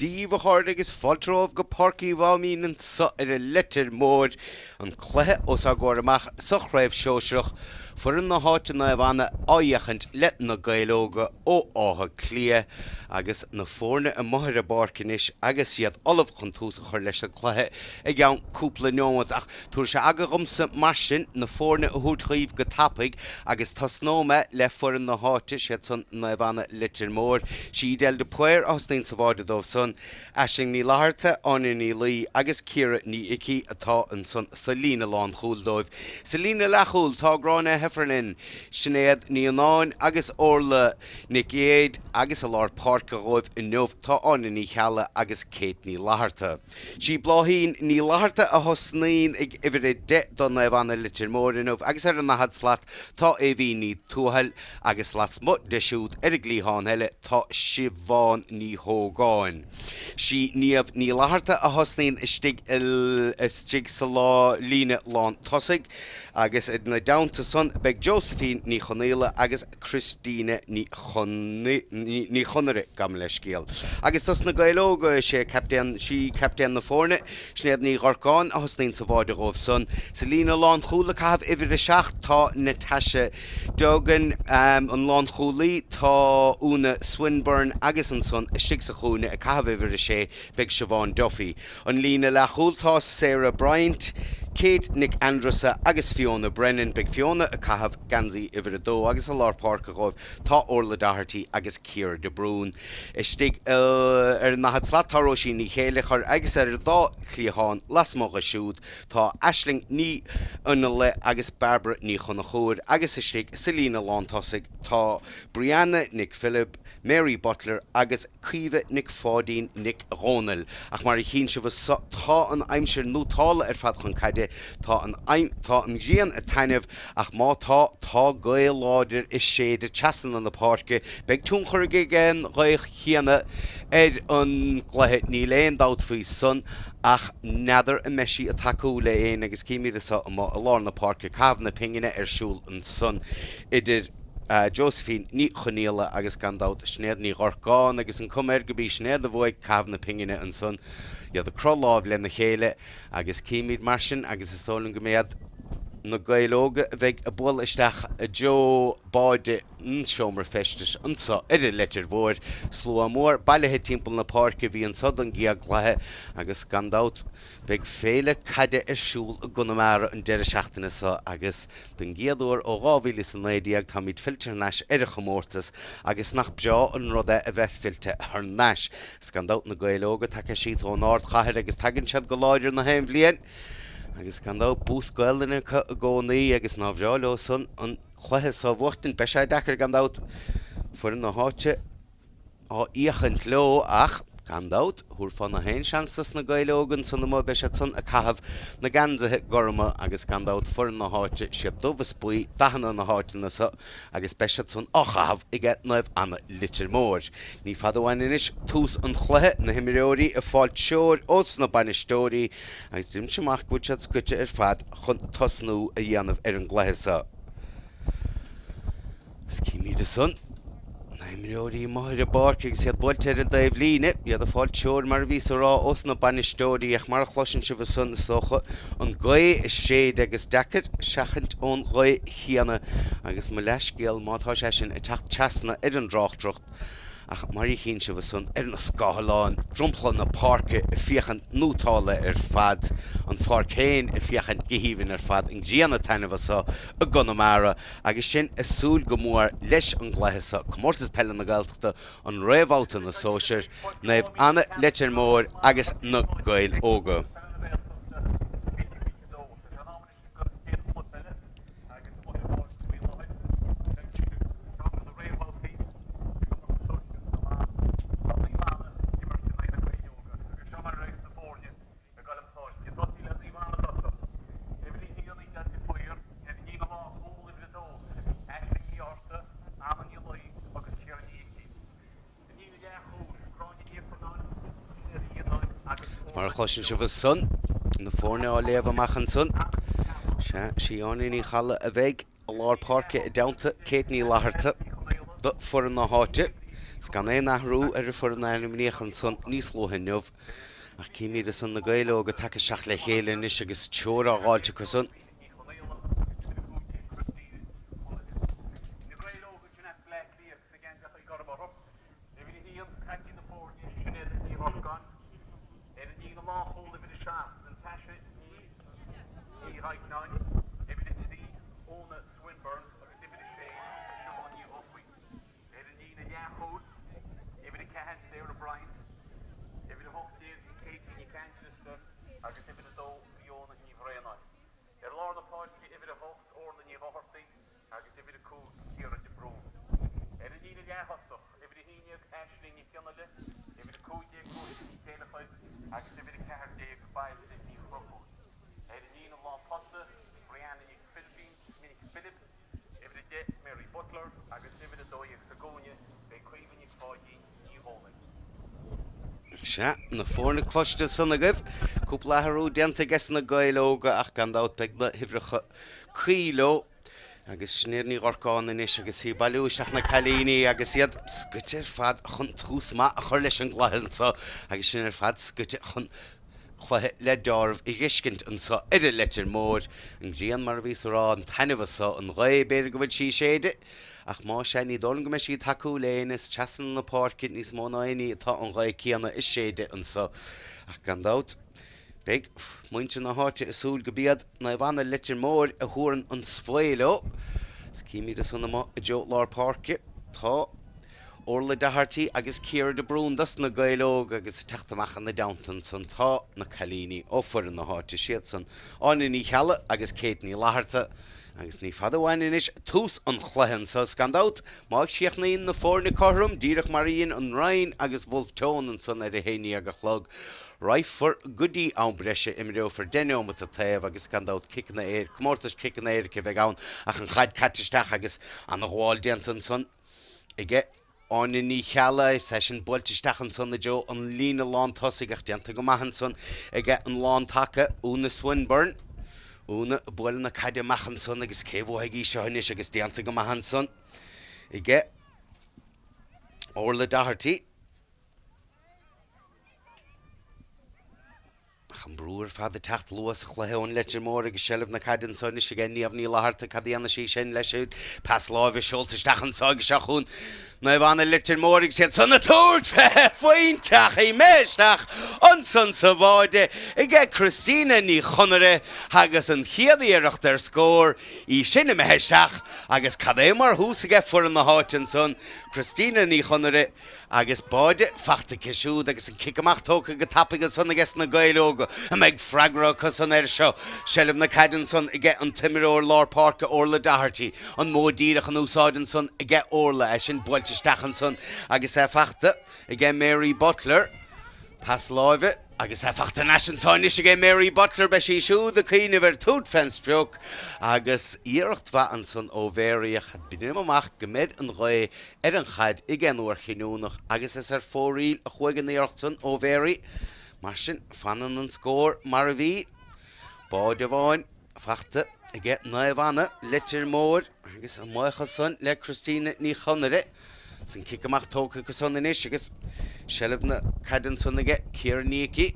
Dia dhaoibh a chairde agus fáilte romhaibh go Páirc Uí Mháimín anso ar an Leitir Móir. An cluiche os ár gcomhair amach sa Chraobh Shóisearach, foireann na háite Naomh Anna á fhéachaint le Na Gaeil Óga ó Áth Cliath agus na foirne amuigh ar an bpáirc anois agus iad ullamh chun tús a chur leis an gcluiche i gceann cúpla neomat. Ach Tabharfaidh sé aga dhomsa mar sin na foirne a thabhairt dhaoibh go tapaidh agus tosnóidh mé le foireann na háite, siad san Naomh Anna Leitir Móir. Sí Edel de Paor a thosnaíonn sa bháide dóibh san. Aisling Ní Fhlatharta, Áine Ní Laoi agus Ciara Ní Icí atá ansan sa líne lánchúil dóibh. Sa líne leathchúil tá Gráinne Heffernan, Sinéad Ní Annáin agus Orla Nic Aoidh agus i lár páirce dhóibh inniu tá Áine Ní Cheallaigh agus Kate Ní Fhlatharta. Sí Bláithín Ní Fhlatharta a thosnaíonn ag uimhir 10 do Naomh Anna Leitir Móir inniu agus ar an ndaichead slat tá Aoibhín Ní Tuathail agus lasmuigh di siúd ar an gcliathán eile tá Siobhán Ní Hógáin. Sí Niamh Ní Fhlatharta a thosnaíonn istigh istigh sa líne lán tosaigh agus ina dteannta san beidh Josephine Ní Chonaola agus Christina Ní Chonaire, gabh mo leithscéal. Agus dos na Gaeil Óga, is é captaen, sí captaen na foirne, Sinéad Ní Dhorcáin, a thosnaíonn sa bháide dhóibh san. Sa líne lánchúil ag caitheamh uimhir a 7 tá Natasha Duggan, an lánchúlaí tá Úna Swinburne agus ansan istigh sa chúinne ag caitheamh uimhir a 6 beidh Siobhán Duffy. An líne leathchúil tá Sarah Bryant, Kate Nic Aindreasa agus Fiona Brennan. Beidh Fiona ag caitheamh geansaí uimhir a dó agus i lár páirce dhóibh tá Orla Doherty agus Ciara de Brún. Istigh ar an ndaichead slat tá Róisín Ní Chéilleachair agus ar an dá chliathán lasmuigh di siúd tá Aisling Ní Fhionnghaile agus Barbara Ní Chonchúir agus istigh sa líne lántosaigh tá Brianna Nic Philib, Mary Butler agus Caoimhe Nic Pháidín Nic Dhomhnaill. Ach mar a chíonn sibh anso tá an aimsir nótálta ar fad chun caide, tá an tá an ghrian ag taitneamh ach má tá, tá gaoth láidir ag séideadh trasna na páirce. Beidh tionchar ag an ghaoth chéanna ar an gcluiche, níl aon dabht faoi san ach n'fheadar an mbeidh sí ag tacú le éinne agus címid anso amuigh i lár na páirce caitheamh na pingine ar siúl ansan idir Josephine Ní Chonaola agus gan dabht Sinéad Ní Dhorcáin agus an cuma air go b'í Sinéad a bhuaigh caitheamh na pingine ansan, iad ag croth lámh lena chéile agus címid mar sin agus is dóigh liom go mb'iad na Gaeil Óga a bheidh ag bualadh isteach i dtreo báide an seomra feistis anso ar an Leitir Mhóir. Slua mór bailithe timpeall na páirce a bhí anso don gcéad gcluiche agus gan dabht beidh féile caide ar siúl i gConamara an deireadh seachtaine seo agus Don gcéad uair ó 2019 táimid fillte thar n-ais ar an chomórtas agus nach breá an rud é a bheith fillte thar n-ais. Is gan dabht na Gaeil Óga tagtha síos ón ardchathair agus tagann siad go láidir na haon bhliain agus gan dabht bús Gaelainne acu i gcónaí agus nár bhreá leo san an cluiche so a bhuachtaint. Beidh sé deacair gan dabht foireann na háite á fhéachaint leo ach, gan dabht, thabharfá na haon seans dos na Gaeil Óga ansan amuigh, beidh siad san ag caitheamh na geansaithe gorma agus gan dabht foireann na háite, siad dubh is buí dathanna na háiteanna so agus beidh siad san á chaitheamh aige Naomh Anna Leitir Móir. Ní fada uainn anois tús an chluiche, na himreoirí ag fáil treoir ós na bainisteoirí agus deirimse amach go bhfuil siad scoite ar fad chun tosnú a dhéanamh ar an gcluiche so. Is címid ansan na himreoirí amuigh ar an bpáirc agus iad buailte ar an dtaobhlíne, iad ag fáil treoir mar a bhíos a rá ós na bainisteoirí ach mar a chloiseann sibh ansan is dócha an gaoth ag séideadh agus deacair seachaint ón ghaoth chéanna agus mo leathscéal má tá sé sin ag teacht trasna ar an dtráchtaireacht Ach mar a chíonn sibh ansan ar na scáileáin, dromchla na páirce ag féachaint nótálta ar fad, an pháirc féin ag féachaint go haoibhinn ar fad, an ghrian ag taitneamh anso i gConamara agus sinn ag súil go mór leis an gcluiche so, Comórtas Peile na Gaeltachta, an réamhbhabhta na sóisir, Naomh Anna Leitir Móir agus na Gaeil Óga. An chéad chlub eile agus amuigh ar an bpáirc faoi láthair. Beidh siad ag ceann de na réamhbhabhtaí i gcomórtas sóisir na mban. Tá Naomh Anna ag imirt in aghaidh na Gaeil Óga agus seo mar a bheidh na foirne ag dul an pháirc. Ag tosaí le Naomh Anna i dtosach. Uimhir 1 Edel de Paor, ar líne lánchúil uimhir 2, Aisling Ní Fhátharta, Anna Ní Laoi agus Ciara Ní Icí. Mar a chloiseann sibh ansan, na foirne á léamh amach ansan, sea, sí Áine Ní Cheallaigh a bheidh i lár páirce i dteannta Kate Ní Fhlatharta do foireann na háite. Is gan aon athrú ar an foireann a ainmníodh ansan níos luaithe inniu, ach címid ansan na Gaeil Óga tagtha isteach le chéile anois agus treoir á dh'fháilt acu san. Ar an líne leathchúil, uimhir 4, Sarah Bryant, uimhir 18, Katie Nic Aindreasa agus uimhir 2, Fiona Ní Bhraonáin. Ar lár na páirce, uimhir 8, Orla Ní Dhochartaigh agus uimhir 5, Ciara de Brún. Ar an líne leath-thosach, uimhir 11, Aisling Ní Chionnaile, uimhir 15, Róise Ní Chéilleachair agus uimhir 14, Bairbre Ní Chonchúir. Ar an líne lántosaigh, Brianna Nic Philibín, Nic Philib, Uimhir 10, Mary Butler, agus uimhir 12 sa gcúinne, beidh Caoimhe Nic Pháidín Ní Dhomhnaill. Sea, na foirne cloiste ansan agaibh. Cúpla athrú déanta aige na Gaeil Óga ach gan dabht beidh na huimhreacha cuí leo. Agus Sinéad Ní Dhorcáin anois agus í ag bailiú isteach na cailíní agus iad scoite ar fad chun tús maith a chur leis an gcluiche anso agus sin ar fad scoite chun cluiche le deáramh a dh'fheiscint anso ar an Leitir Móir. An ghrian, mar a bhíos a rá, an taitneamh anso, an ghaoth, b'fhéidir go bhfuil sí ag séideadh, ach má sea, ní dóigh liom go mbeidh sí ag tacú léinn, is trasna na páirce níos mó ná aon ní atá an ghaoth céanna ag séideadh anso. Ach gan dabht, beidh muintir na háite ag súil go b'iad Naomh Anna Leitir Móir a thabharann an svae leo. Is címid ansan amuigh i dtreo lár páirce, tá. Orla Doherty agus Ciara de Brún dos na Gaeil Óga agus ag teacht amach ina dteannta ansan tá na cailíní ó foireann na háite, siadsan Áine Ní Cheallaigh agus Kate Ní Fhlatharta. Agus ní fada uainn anois tús an chluiche anso is gan dabht má chríochnaíonn na foirne cothrom, díreach mar a dhein an Rinn agus Bhulf Tón ansan ar a 11 a chlog, raghfar go dtí am breise, imreofar 10 neomat an taobh agus gan dabht ciceanna éirice, comórtas ciceanna éirice a bheidh ann ach an chaid caite isteach agus ana-ghabháil déanta ansan. aige Áine Ní Cheallaigh, is é sin buailte isteach ansan i dtreo an líne lán tosaigh ach déanta go maith ansan aige an lán taca, Úna Swinburne. Úna ag bualadh na caide amach ansan agus cé bhuafaidh í seo anois agus déanta go maith ansan aige Orla Doherty. Ach an brú ar fad ag teacht luath sa chluiche ón Leitir Móir agus seilbh na caide anso anois aige Niamh Ní Fhlatharta. Cad a dhéanfaidh sí sin leis siúd? Pas láimhe seolta isteach anso agus seo chugainn Naomh Anna Leitir Móir agus iad san ag tabhairt fé phointe ach imithe isteach ansan sa bháide aige Christina Ní Chonaire agus an chéad iarracht ar scór í sin imithe isteach agus cad é mar thús aige foireann na háite ansan Christina Ní Chonaire Agus báide fachta aici siúd agus an cic amach tógtha go tapaidh ansan aige sna Gaeil Óga. An mbeidh freagra acu san air seo? Seilbh na caide ansan aige an t-imreoir lár páirce Orla Doherty. An modh díreach in úsáid ansan aige Orla, é sin buailte isteach ansan agus é fachta aige Mary Butler. Pas láimhe agus é fachta thar n-ais anso anois aige Mary Butler. Beidh sí siúd ag cuimhneamh ar tabhairt fén sprioc agus iarracht mhaith ansan ó Mhary ach b'in amach go meir an ghaoth ar an chaid ag an uair chinniúnach agus is ar fóraoil a chuaigh an iarracht san ó Mhary. Mar sin, fanann an scór mar a bhí. Báide amháin fachta aige Naomh Anna, Leitir Móir agus a mbuíochas san le Christina Ní Chonaire. Is an cic amach tógtha acu san anois agus seilbh na caide ansan aige Ciara Ní Icí.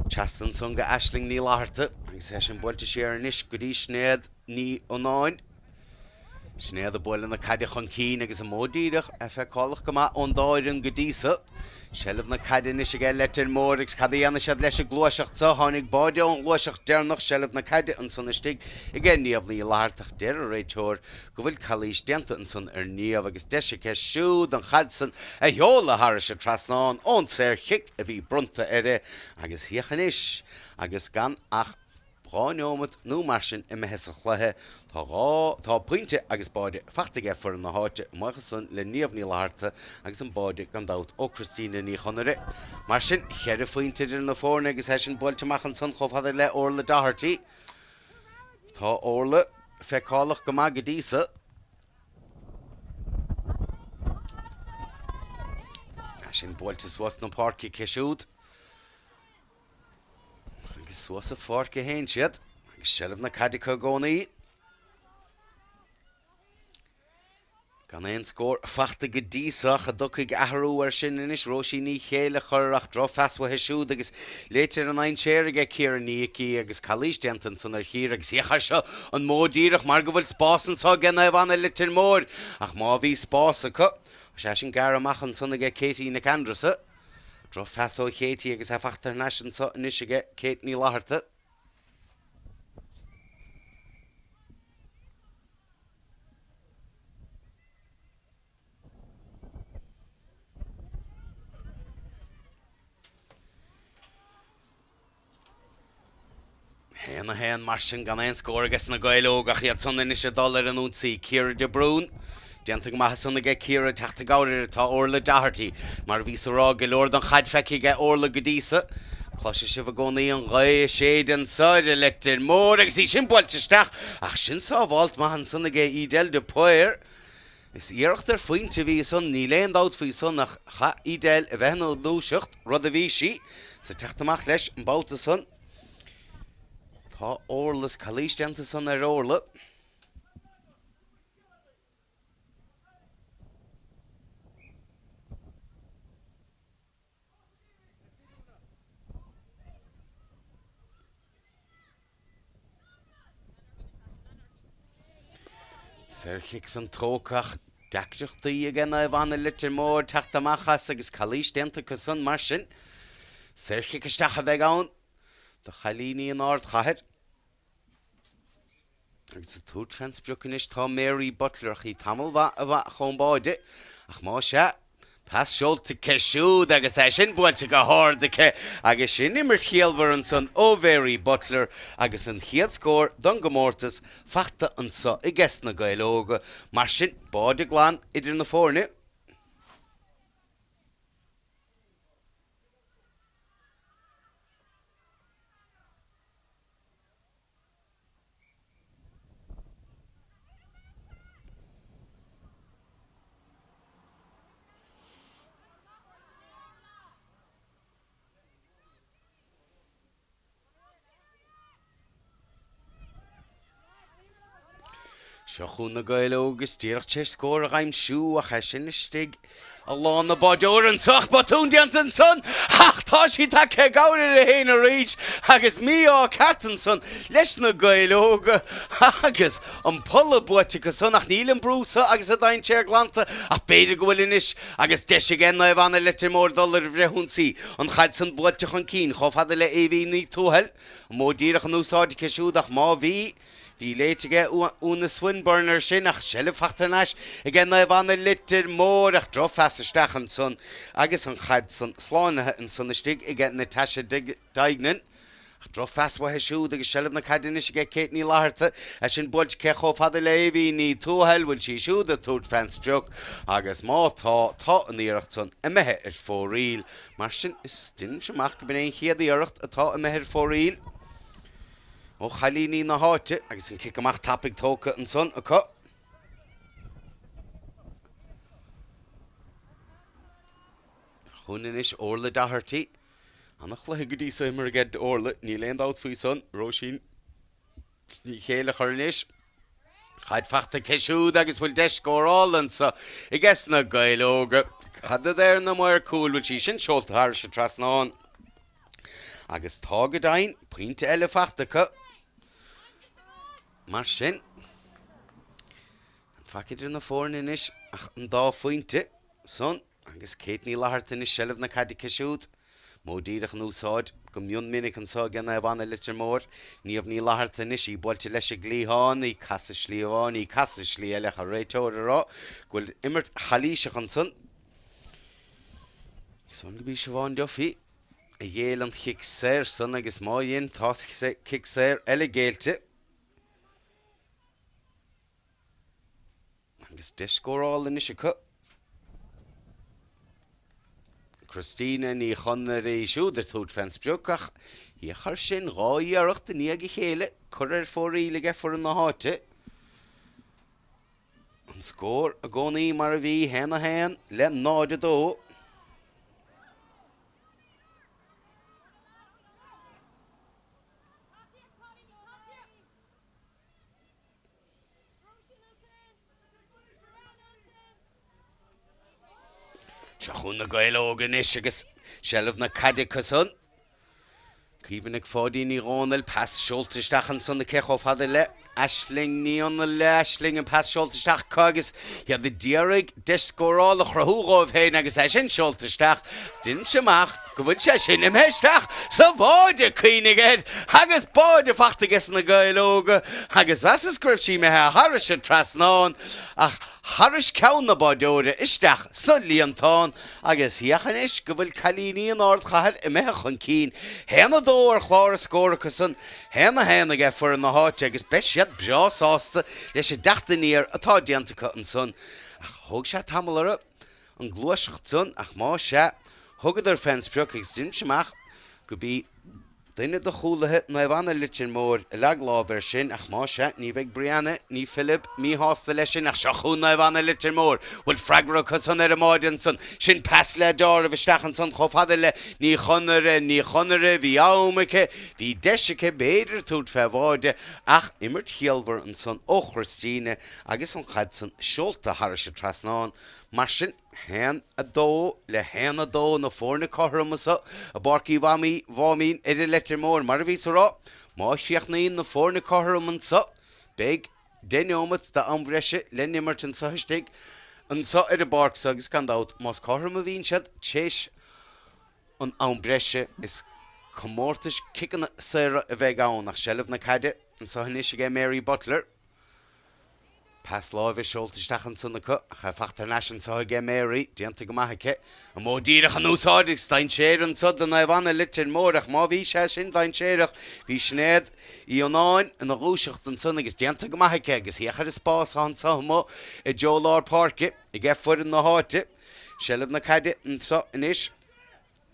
Trasna ansan go Aisling Ní Fhlatharta agus é sin buailte siar anois go dtí Sinéad Ní Fhionnáin. Sinéad ag bualadh na caide chun cinn agus an modh díreach é feiceálach go maith ón dá fhoireann go dtí so. Seilbh na caide anois aige Leitir Móir agus cad a dhéanfaidh siad leis an gluaiseacht so? Tháinig báide ón ghluaiseacht deireanach, seilbh na caide ansan istigh aige Niamh Ní Fhlatharta ach deir an réiteoir go bhfuil calaois déanta ansan ar Niamh agus deis aici siúd an chaid san a sheoladh thairis an trasnán ón saor chic a bhí bronnta uirthi agus féach anois agus gan ach 2 neomat nó mar sin imithe sa chluiche. Tá 2, tá pointe agus báide fachta aige foireann na háite, a mbuíochas san le Niamh Ní Fhlatharta agus an báide gan dabht ó Christina Ní Chonaire. Mar sin, cheithre phointe idir na foirne agus é sin buailte amach ansan chomh fada le Orla Doherty. Tá Orla feiceálach go maith go dtí so. É sin buailte suas na páirce aici siúd. Agus suas an pháirc a théann siad, agus seilbh na caide acu i gcónaí. Gan aon scór fachta go dtí so ach an dtiocfaidh athrú air sin anois. Róisín Ní Chéilleachair ach drochphas uaithi siúd agus léite ar an ndainséar aige Ciara Ní Icí agus calaois déanta ansan ar Chiara agus féach air seo an modh díreach mar go bhfuil spás anso aige Naomh Anna Leitir Móir ach má bhí spás acu tá sé sin gearrtha amach ansan aige Katie Nic Aindreasa. Drochphas ó Katie agus é fachta thar n-ais anso anois aige Kate Ní Fhlatharta. 1, 1, mar sin, gan aon scór aige na Gaeil Óga ach iad san anois ag dul ar an ionsaí. Ciara de Brún. Déanta go maith ansan aige Ciara teacht i gcabhair uirthi tá Orla Doherty. Mar a bhíos a rá, go leor den chaid feicthe aige Orla go dtí so. Cloisfidh sibh i gcónaí an ghaoth ag séideadh anso ar an Leitir Móir agus í sin buailte isteach ach sin sábháilt maith ansan aige Edel de Paor. Is iarracht ar phointe a bhí ansan, níl aon dabht faoi san ach chaith Edel a bheith ina dúiseacht, rud a bhí sí, is ag teacht amach leis an babhta san. Tá Orla, is calaois déanta ansan ar Orla. Saorchic san tógtha ach deacrachtaí aige Naomh Anna Leitir Móir teacht amach as agus calaois déanta acu san mar sin. Saorchic isteach a bheidh ann do chailíní an ardchathair. Agus ag tabhairt fén sprioc anois tá Mary Butler ach í tamall mhaith amach ón bháide, ach má sea, pas seolta aici siúd agus é sin buailte go hard aici agus sin imirt chiallmhar ansan ó Mhary Butler agus an chéad scór don gcomórtas fachta anso aiges na Gaeil Óga. Mar sin, báide glan idir na foirne. Seo chugainn na Gaeil Óga is díreach tar éis scór a dh'aimsiú ach é sin istigh I lán na báideoir anso ach botún déanta ansan ach tá sí tagtha i gcabhair uirthi féin arís agus mí-ádh ceart ansan leis na Gaeil Óga agus an polla buaite acu san ach níl an brú so agus an dainséar glanta ach b'fhéidir go bhfuil anois agus deis aige Naomh Anna Leitir Móir dul ar bhreithionsaí. An chaid san buailte chun cinn chomh fada le Aoibhín Ní Tuathail. An modh díreach in úsáid aici siúd ach má bhí Bhí léite aige Úna Swinburne air sin ach seilbh fachta thar n-ais aige Naomh Anna Leitir Móir ach drochphas isteach ansan agus an chaid san slánaithe ansan istigh aige Natasha Duignan. Ach drochphas uaithi siúd agus seilbh na caide anois aige Kate Ní Fhlatharta, é sin buailte aici chomh fada le Aoibhín Ní Tuathail, bhfuil sí siúd ag tabhairt fén sprioc agus má tá, tá an iarracht san imithe ar fóraoil. Mar sin, is deinimse amach go b'in é an chéad iarracht atá imithe ar fóraoil. Ó chailíní na háite agus an cic amach tapaidh tógtha ansan acu. Chugainn anois Orla Doherty. Ana chluiche go dtí so imeartha aige Orla, níl aon dabht faoi san. Róisín Ní Chéilleachair anois. Caid fachta aici siúd agus bhfuil deis scórála anso aiges na Gaeil Óga. Cad a deir na maoir cúil, bhfuil sí sin seolta thairis an trasnán? Agus tá go deimhin, pointe eile fachta acu. Mar sin, an faic idir na foirne anois ach an dá phointe san agus Kate Ní Fhlatharta anois seilbh na caide aici siúd. Modh díreach in úsáid go mion minic anso ag Naomh Anna Leitir Móir. Niamh Ní Fhlatharta anois, í buailte leis an gcliathán, í casadh slí amháin, í casadh slí eile ach an réiteoir ag rá go bhfuil imirt chalaoiseach ansan. Is ann go b'í Siobhán Duffy a ghéill an chic saor san agus má dhein tá cic saor eile géillte. Agus deis scórála anois acu. Christina Ní Chonaire í siúd ag tabhairt fén sprioc ach féach air sin, 2 iarracht i ndiaidh a chéile curtha ar fóraoil aige foireann na háite. An scór i gcónaí mar a bhí, 1-1 le 0-2. Seo chugainn na Gaeil Óga anois agus seilbh na caide acu san. Caoimhe Nic Pháidín Ní Dhomhnaill, pas seolta isteach ansan aici chomh fada le Aisling Ní Fhionnaile, Aisling an pas seolta isteach acu agus iad ag iarraidh deis scórála a chruthú dhóibh féin agus é sin seolta isteach. Deinimse amach go bhfuil sé sin imithe isteach sa bháide, cuimhnigh air, agus báide fachta aige na Gaeil Óga agus mheasas go raibh sí imithe thairis an trasnán ach thairis ceann na báideoire isteach sa líontán Agus féach anois go bhfuil cailíní an ardchathair imithe chun cinn, 1-2 ar chlár a scór acusan, 1-1 aige foireann na háite agus beidh siad breá sásta leis an dteacht aniar atá déanta acu ansan. Ach thóg sé tamall orthu an gluaiseacht san ach má sea, thugadar fén sprioc agus deinimse amach go b'í Duine de chúlaithe Naomh Anna Leitir Móir a leag lámh air sin ach má sea, ní bheidh Brianna Ní Philib míshásta leis sin ach seo chugainn Naomh Anna Leitir Móir. Bhfuil freagra acu san ar an mbáide ansan? Sin pas le deáramh isteach ansan chomh fada le Ní Chonaire, Ní Chonaire, bhí am aici, bhí deis aici b'fhéidir tabhairt fé bháide ach imirt chiallmhar ansan ó Christina agus an chaid san seolta thairis an trasnán. Mar sin. 1, 2 le 1, 2 na foirne cothrom anso i bPáirc Uí Mháimín ar an Leitir Móir. Mar a bhíos a rá, má chríochnaíonn na foirne cothrom anso, beidh 10 neomat d'am bhreise le n-imirt anso istigh anso ar an bpáirc so agus gan dabht más cothrom a bhíonn siad téis an am breise is comórtais ciceanna saora a bheidh ann ach seilbh na caide anso anois aige Mary Butler. Pas láimhe seolta isteach ansan acu, ach é fachta thar n-ais anso aige Mary, déanta go maith aici. An modh díreach in úsáid agus dainséar anso do Naomh Anna Leitir Móir ach má bhí sé sin dainséarach, bhí Sinéad Uí Fhionnáin ina dhúiseacht ansan agus déanta go maith aici agus féach ar an spás atá anso amuigh i dtreo lár páirce aige foireann na háite. Seilbh na caide anso anois.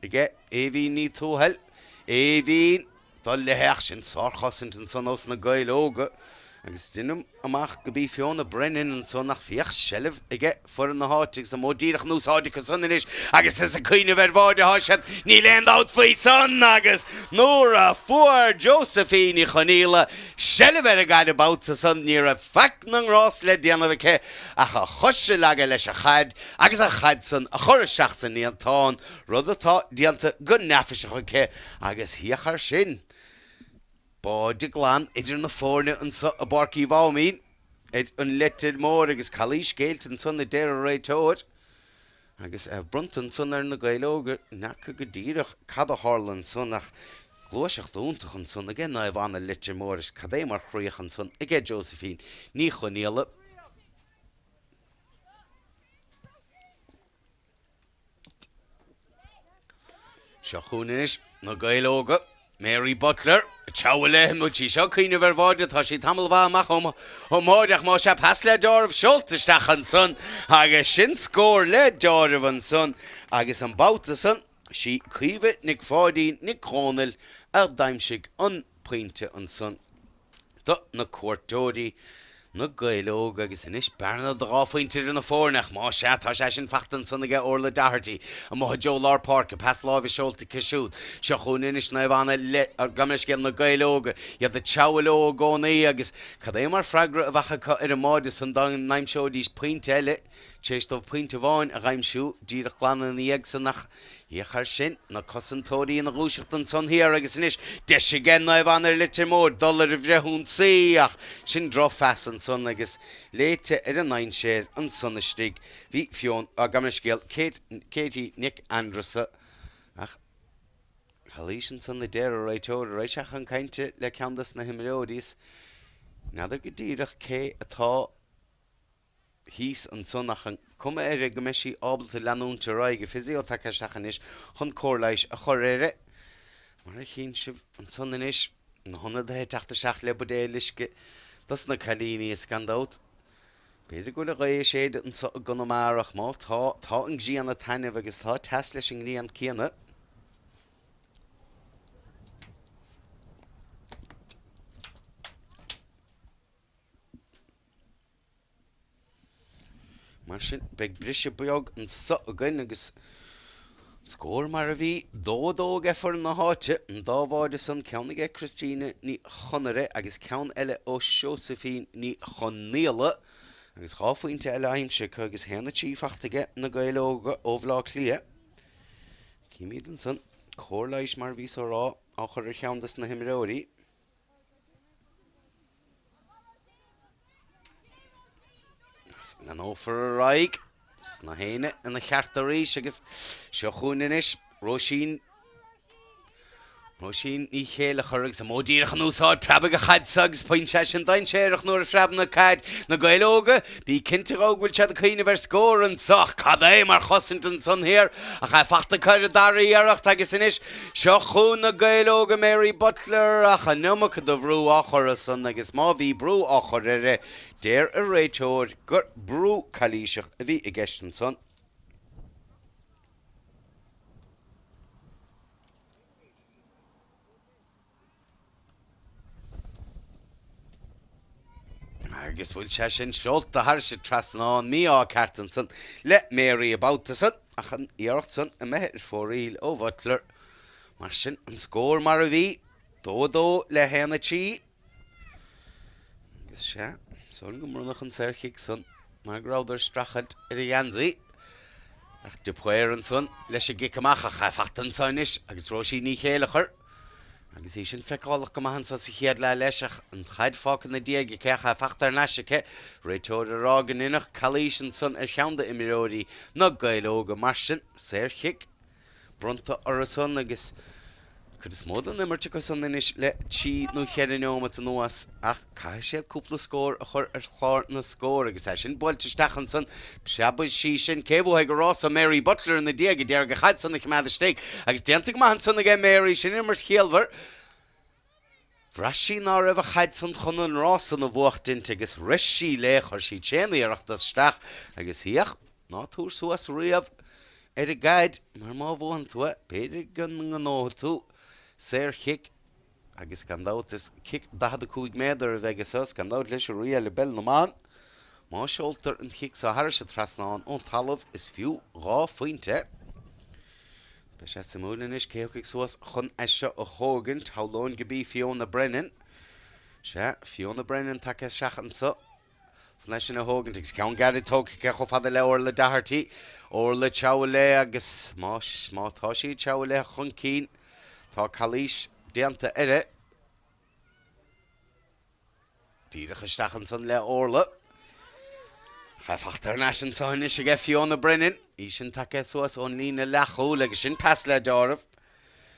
aige Aoibhín Ní Tuathail, Aoibhín, dul léi ach sin sárchosaint ansan ós na Gaeil Óga agus deinim amach go b'í Fiona Brennan ansan ach féach seilbh aige foireann na háite agus an modh díreach in úsáid acu san anois agus is ag cuimhneamh ar bháide atá siad, níl aon dabht faoi san agus nuair a fuair Josephine Ní Chonaola seilbh ar an gcaid an babhta san ní raibh faic na ngrást le déanamh aici ach a chois a leagadh leis an chaid agus an chaid san a chur isteach sa líontán, rud atá déanta go neafaiseach aici, agus féach air sin, báide glan idir na foirne anso i bPáirc Uí Mháimín ar an Leitir Móir agus calaois géillte ansan a deir an réiteoir agus é bronnta ansan ar na Gaeil Óga, n'fheaca go díreach cad a tharla ansan ach gluaiseacht iontach ansan aige Naomh Anna Leitir Móir is cad é mar chríoch ansan aige Josephine Ní Chonaola. Seo chugainn anois na Gaeil Óga, Mary Butler, ag treabhadh léi, an bhfuil sí seo ag cuimhneamh ar bháide, tá sí tamall mhaith amach ón mbáide ach más ea pas le deáramh seolta isteach ansan agus sin scór le deáramh ansan agus an babhta san sí Caoimhe Nic Pháidín Nic Dhónaill a d'aimsigh an pointe ansan. do na cuairteoirí, na Gaeil Óga, agus anois bearna de dhá phointe idir na foirne, ach más ea, tá sé sin fachta ansan aige Orla Doherty, amuigh i dtreo lár páirce, pas láimhe seolta aici siúd. Seo chugainn anois Naomh Anna le, gabh mo leithscéal, na Gaeil Óga, iad ag treabhadh leo i gcónaí agus cad é mar freagra a bheadh acu ar an mbáide san dá n-aimseoidís pointe eile, tar éis dóibh pointe amháin a dh'aimsiú díreach glan ina dhiaidh san ach Féach air sin, na cosantóirí ina dhúiseacht ansan thiar agus anois deis aige Naomh Anna ar Leitir Móir dul ar an bhfrithionsaí ach sin drochphas ansan agus léite ar an ndainséar ansan istigh. Bhí Fion, gabh mo leithscéal, Kate, Katie Nic Aindreasa ach calaois ansan a deir an réiteoir, an raibh sé chun cainte le ceann des na himreoirí is n'fheadar go díreach cé atá thíos ansan ach an cuma uirthi go mbeidh sí ábalta leanúint ar aghaidh. An physio tagtha isteach anois chun cóir leighis a chur uirthi. Mar a chíonn sibh ansan anois, na hionadaithe ag teacht isteach le buidéal uisce dos na cailíní is gan dabht, b'fhéidir go bhfuil an ghaoth ag séideadh anso i gConamara ach má tá, tá an ghrian ag taitneamh agus tá teas leis an ngrian céanna. Mar sin, beidh briseadh beag anso againn agus an scór mar a bhí, 2, 2 aige foireann na háite, an dá bháide san, ceann aige Christina Ní Chonaire agus ceann eile ó Seosaimhín Ní Chonaola. Agus 2 phointe eile aimsithe acu agus 1-3 faighte aige na Gaeil Óga ó Bhaile Átha Cliath. Címid ansan cóir leighis mar a bhíos á rá á chur ar cheann des na himreoirí. Leanófar ar aghaidh is gach éinne ina cheart arís agus seo chugainn anois Róisín Róisín Ní Chéilleachair agus an modh díreach in úsáid preabfaidh an chaid seo agus pointe é sin dainséarach nuair a phreabann an chaid na Gaeil Óga. Bí cinnte dhó go bhfuil siad ag cuimhneamh ar scór anso ach cad é mar chosaint ansan thiar ach é faighte acu ar an dara iarracht agus anois Seo chugainn na Gaeil Óga Mary Butler ach an iomarca de bhrú á chur ansan agus má bhí brú á chur uirthi, deir an réiteoir gur brú calaoiseach a bhí i gceist ansan. Agus bhfuil sé sin seolta thairis an trasnán, mí-ádh ceart ansan le Mary an babhta san, ach an iarracht san imithe ar fóraoil ó Bhutler. Mar sin, an scór mar a bhí, 2-2 le 1-3. Agus sea, is dóigh liom go mbronnadh an saorchic san mar go rabhadar ag streachailt ar an gheansaí. Ach de Paor ansan leis an gcic amach ach é faighte anso anois agus Róisín Ní Chéilleachair agus í sin feiceálach go maith anso sa chéad leath leis ach an chaid fágtha ina diaidh aici ach é faighte thar n-ais aici. Réiteoir ag rá go ndeineadh calaois ansan ar cheann d'imreoirí na Gaeil Óga mar sin saorchic bronnta orthu san agus cuid is mó den imirt acu san anois le trí nó cheithre neomat anuas ach caithfidh siad cúpla scór a chur ar chlár na scór agus é sin buailte isteach ansan preabfaidh sí sin cé bhuafaidh an rás Mary Butler ina diaidh a d'iarraidh an chaid san a choimeád istigh agus déanta go maith ansan aige Mary sin imirt chiallmhar Bhraith sí ná raibh an chaid san chun an rás san a bhuachtaint agus rith sí léi, chuir sí tréan-iarracht isteach agus féach, ná tabhair suas riamh ar an gcaid mar má bhuann tú é, b'fhéidir go ngnóthóidh tú saor-chic agus gan dabht is cic 45 méadar a bheidh anso is gan dabht leis an riail i bpeil na mban, má seoltar an chic so thairis an trasnán ón talamh is fiú 2 phointe. Beidh sé suimiúil anois cé thiocfaidh suas chun é seo a thógaint. Shamhlóinn go b'í Fiona Brennan. Sea, Fiona Brennan tagtha isteach anso chun é sin a thógaint agus ceann gairid tógtha aici chomh fada le Orla Doherty. Orla ag treabhadh léi agus má, má tá sí ag treabhadh léi chun cinn tá calaois déanta uirthi. Díreach isteach ansan le Orla. Ach é faighte thar n-ais anso anois aige Fiona Brennan. Í sin tagtha suas ón líne leathchúil agus sin pas le deáramh.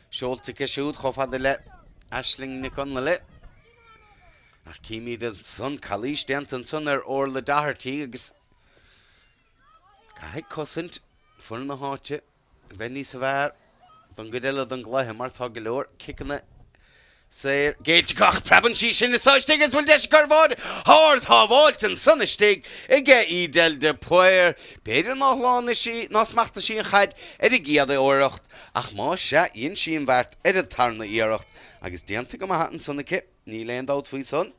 Seolta aici siúd chomh fada le Aisling Nic Fhionnghaile. Ach címid ansan calaois déanta ansan ar Orla Doherty agus caithfidh cosaint foireann na háite bheith níos fearr don gcuid eile den gcluiche mar tá go leor ciceanna saor géillte acu ach preabann sí sin anso istigh agus bhfuil deis acu ar bháide ard-shábháilt ansan istigh aige Edel de Paor. B'fhéidir ná shlánaigh sí ná smachtaigh sí an chaid ar an gcéad iarracht ach má sea dhein sí an bheart ar an tarna iarracht agus déanta go maith ansan aici níl aon dabht faoi san.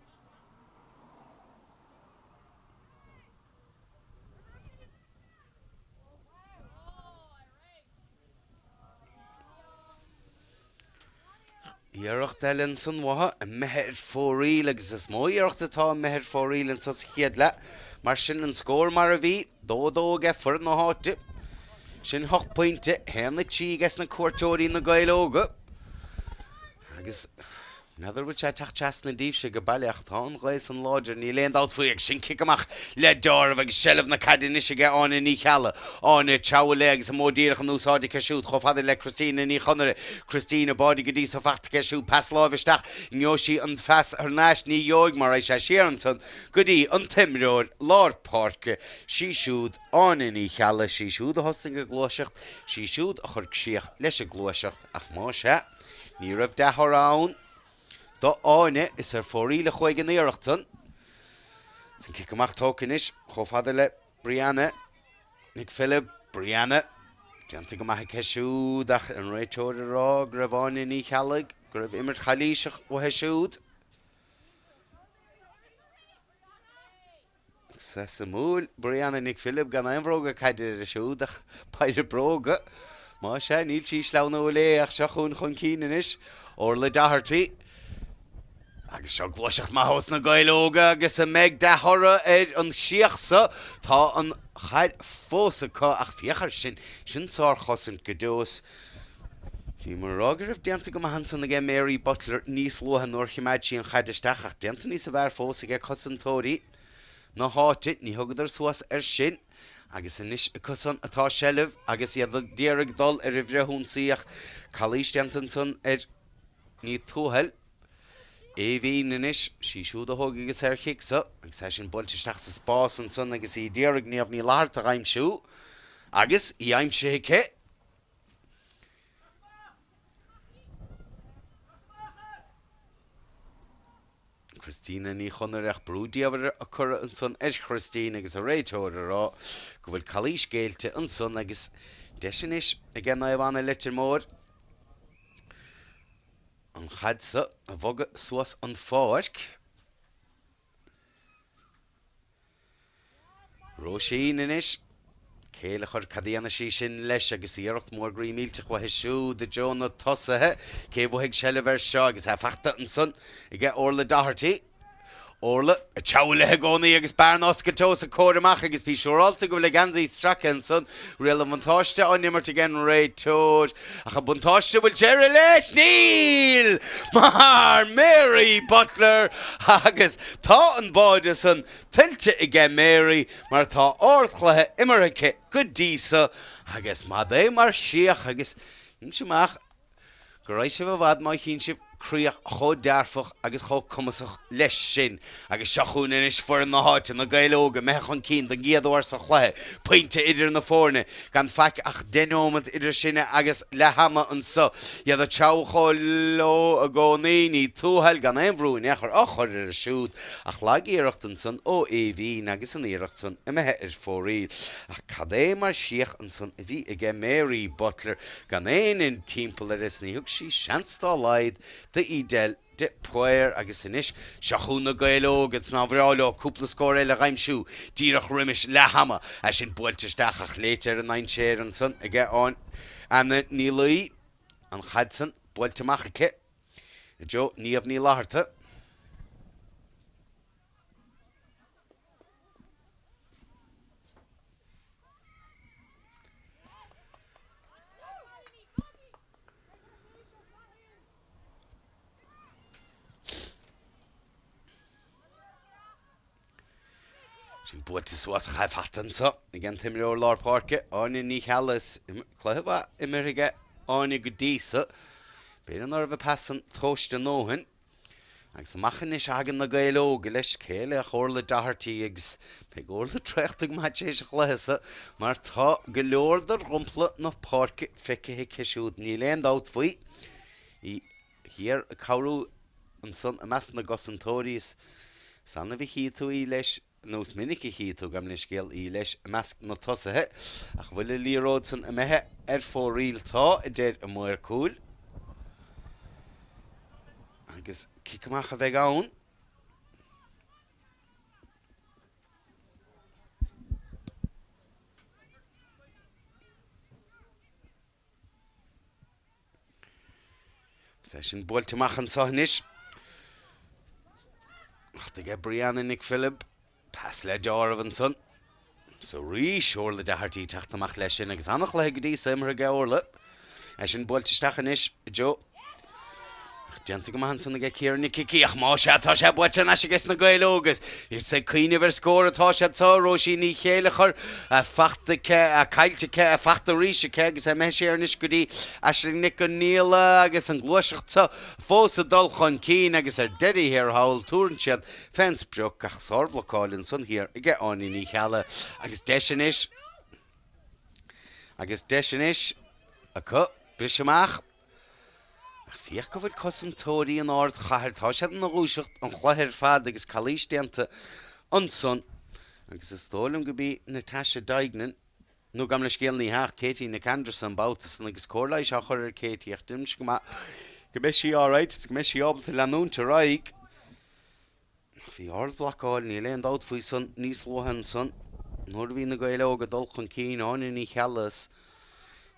Iarracht eile ansan uathu, imithe ar fóraoil agus is mó iarracht atá imithe ar fóraoil anso sa chéad leath. Mar sin, an scór mar a bhí, 2-2 aige foireann na háite. Sin hocht bpointe, 1-3 aige sna cuairteoirí Na Gaeil Óga. Agus n'fheadar bhfuil sé ag teacht trasna daoibhse go baileach. Tá an ghaoth san láidir, níl aon dabht faoi. Agus sin cic amach le deáramh agus seilbh na caide anois aige Áine Ní Cheallaigh. Áine ag treabhadh léi agus an modh díreach in úsáid aici siúd chomh fada le Christina Ní Chonaire. Christina báide go dtí so faighte aici siúd. Pas láimhe isteach. An ngeobhaidh sí an phas thar n-ais. Ní gheobhaidh mar raghaidh sé siar ansan go dtí an t-imreoir lár páirce. Sí siúd Áine Ní Cheallaigh. Sí siúd a thosnaigh an ghluaiseacht. Sí siúd a chuir críoch leis an gluaiseacht. Ach má sea. Ní raibh dea-thoradh ann do Áine, is ar fóraoil a chuaigh an iarracht san. Is an cic amach tógtha anois chomh fada le Brianna Nic Philib. Brianna, déanta go maith aici siúd ach an réiteoir ag rá go raibh Áine Ní Cheallaigh, go raibh imirt chalaoiseach uaithi siúd. Suimiúil, Brianna Nic Philib gan aon bhróga caide uirthi siúd ach péire bróga. Má sea, níl sí ag sleamhnú léi ach seo chugainn chun cinn anois, Orla Doherty. Agus seo gluaiseacht maith ós na Gaeil Óga agus an mbeidh dea-thoradh ar an chríoch so? Tá an chaid fós acu ach féach air sin, sin sár-chosaint go deo. Is bhíomar ag rá go raibh déanta go maith ansan aige Mary Butler níos luaithe nuair a chimeád sí an chaid isteach ach déanta níosa bhfearr fós aige cosantóirí na háite, ní thugadar suas air sin agus anois acusan atá seilbh agus iad ag iarraidh dul ar an bhfrithionsaí ach calaois déanta ansan ar Ní Tuathail. Aoibhín anois, sí siúd a thógfaidh an saorchic so agus é sin buailte isteach sa spás ansan agus í d'iarraidh Niamh Ní Fhlatharta a aimsiú agus í aimsithe aici. Christina Ní Chonaire ach brú diamhair a cuireadh ansan ar Christine agus an réiteoir ag rá go bhfuil calaois géillte ansan agus deis anois aige Naomh Anna Leitir Móir an chaid so a bhogadh suas an pháirc. Róisín anois. Céileachair, cad a dhéanfaidh sí sin leis agus iarracht mhór groí millteach uaithi siúd i dtreo na tosaithe. Cé a bhuafaidh seilbh air seo agus é fachta ansan aige Orla Doherty. Orla ag treabhadh léi i gcónaí agus bearna oscailte os a comhair amach agus bí siúrálta go bhfuil a geansaí sractha ansan. Riail an bhuntáiste á n-imirt ag an réiteoir. Ach an buntáiste bhfuil deireadh leis? Níl! Mar Mary Butler agus tá an báide san tuillte aige Mary mar tá ardchluiche imeartha aici go dtí so agus mad é mar chríoch agus nílimse amach Go raibh sibh i bhfad má chíonn sibh críoch chomh dearfach agus chomh cumasach leis sin. Agus seo chugainn anois foireann na háite, na Gaeil Óga, imithe chun cinn don gcéad uair sa chluiche. Pointe idir na foirne, gan faic ach deich neomat idir sinne agus leath ama anso. Iad ag treabhadh chomh leo i gcónaí, Ní Tuathail gan aon bhrú in aon chor á chur uirthi siúd ach lag-iarracht ansan ó Aoibhín agus an iarracht san imithe ar fóraoil. Ach cad é mar chríoch ansan a bhí aige Mary Butler gan éinne timpeall uirthi is ní thug sí seans dá laghad d'Edel de Paor agus anois seo chugainn na Gaeil Óga agus nár bhreá leo cúpla scór eile a dh'aimsiú díreach roimis leath ama. É sin buailte isteach ach léite ar an ndainséar ansan aige Anna Ní Laoi, an chaid san buailte amach aici i dtreo Niamh Ní Fhlatharta. Sin buailte suas ach é fachta anso ag an t-imreoir lár páirce, Áine Ní Cheallaigh. Cluiche mhaith imeartha aige Áine go dtí so. B'fhéidir ná raibh an pas san tomhaiste a ndóthain. Agus amach anois a thagann na Gaeil Óga leis, cé eile ach Orla Doherty agus beidh Orla traochta go maith tar éis an chluiche so mar tá go leor de dhromchla na páirce feicthe aici siúd, níl aon dabht faoi. Í thiar ag cabhrú ansan i measc na gcosantóirí is annamh a chí tú í leis. nó is minic a chí tú, gabh mo leithscéal, í leis i measc na tosaithe, ach an bhfuil an liathróid san imithe ar fóraoil? Tá, a deir an maor cúil. Agus cic amach a bheidh ann. Agus é sin buailte amach anseo anois. Fachta aige Brianna Nic Philib. Pas le deáramh ansan. 's arís Orla Doherty teacht amach leis sin agus an-chluiche go dtí so imeartha aige Orla. É sin buailte isteach anois i dtreo. Ach déanta go maith ansan aige Ciara Nic Icí ach más ea tá sé buailte thar n-ais aige na Gaeil Óga is ag cuimhneamh ar scór atá siad so Róisín Ní Chéileachair fachta aici, caillte aici, fachta arís aici agus é imithe siar anois go dtí Aisling Nic Con Nialla agus an gluaiseacht so fós ag dul chun cinn agus ar deireadh thiar thall tabharann siad fén sprioc ach sárbhlocáil ansan thiar aige Áine Ní Cheallaigh agus deis anois agus deis anois acu briseadh amach. Ach féach go bhfuil cosantóirí an ardchathair, tá siad ina dhúiseacht an chluiche ar fad agus calaois déanta ansan agus is dóigh liom go b'í Natasha Duignan, nó gabh mo leithscéal ní hea ach Katie Nic Aindreasa an babhta san agus cóir leighis á chur ar Katie ach deirimse go maith go mbeidh sí alright is go mbeidh sí ábalta leanúint ar aghaidh. Bhí ardbhlocáil, níl aon dabht faoi san, níos luaithe ansan nuair a bhí na Gaeil Óga ag dul chun cinn, Áine Ní Cheallaigh is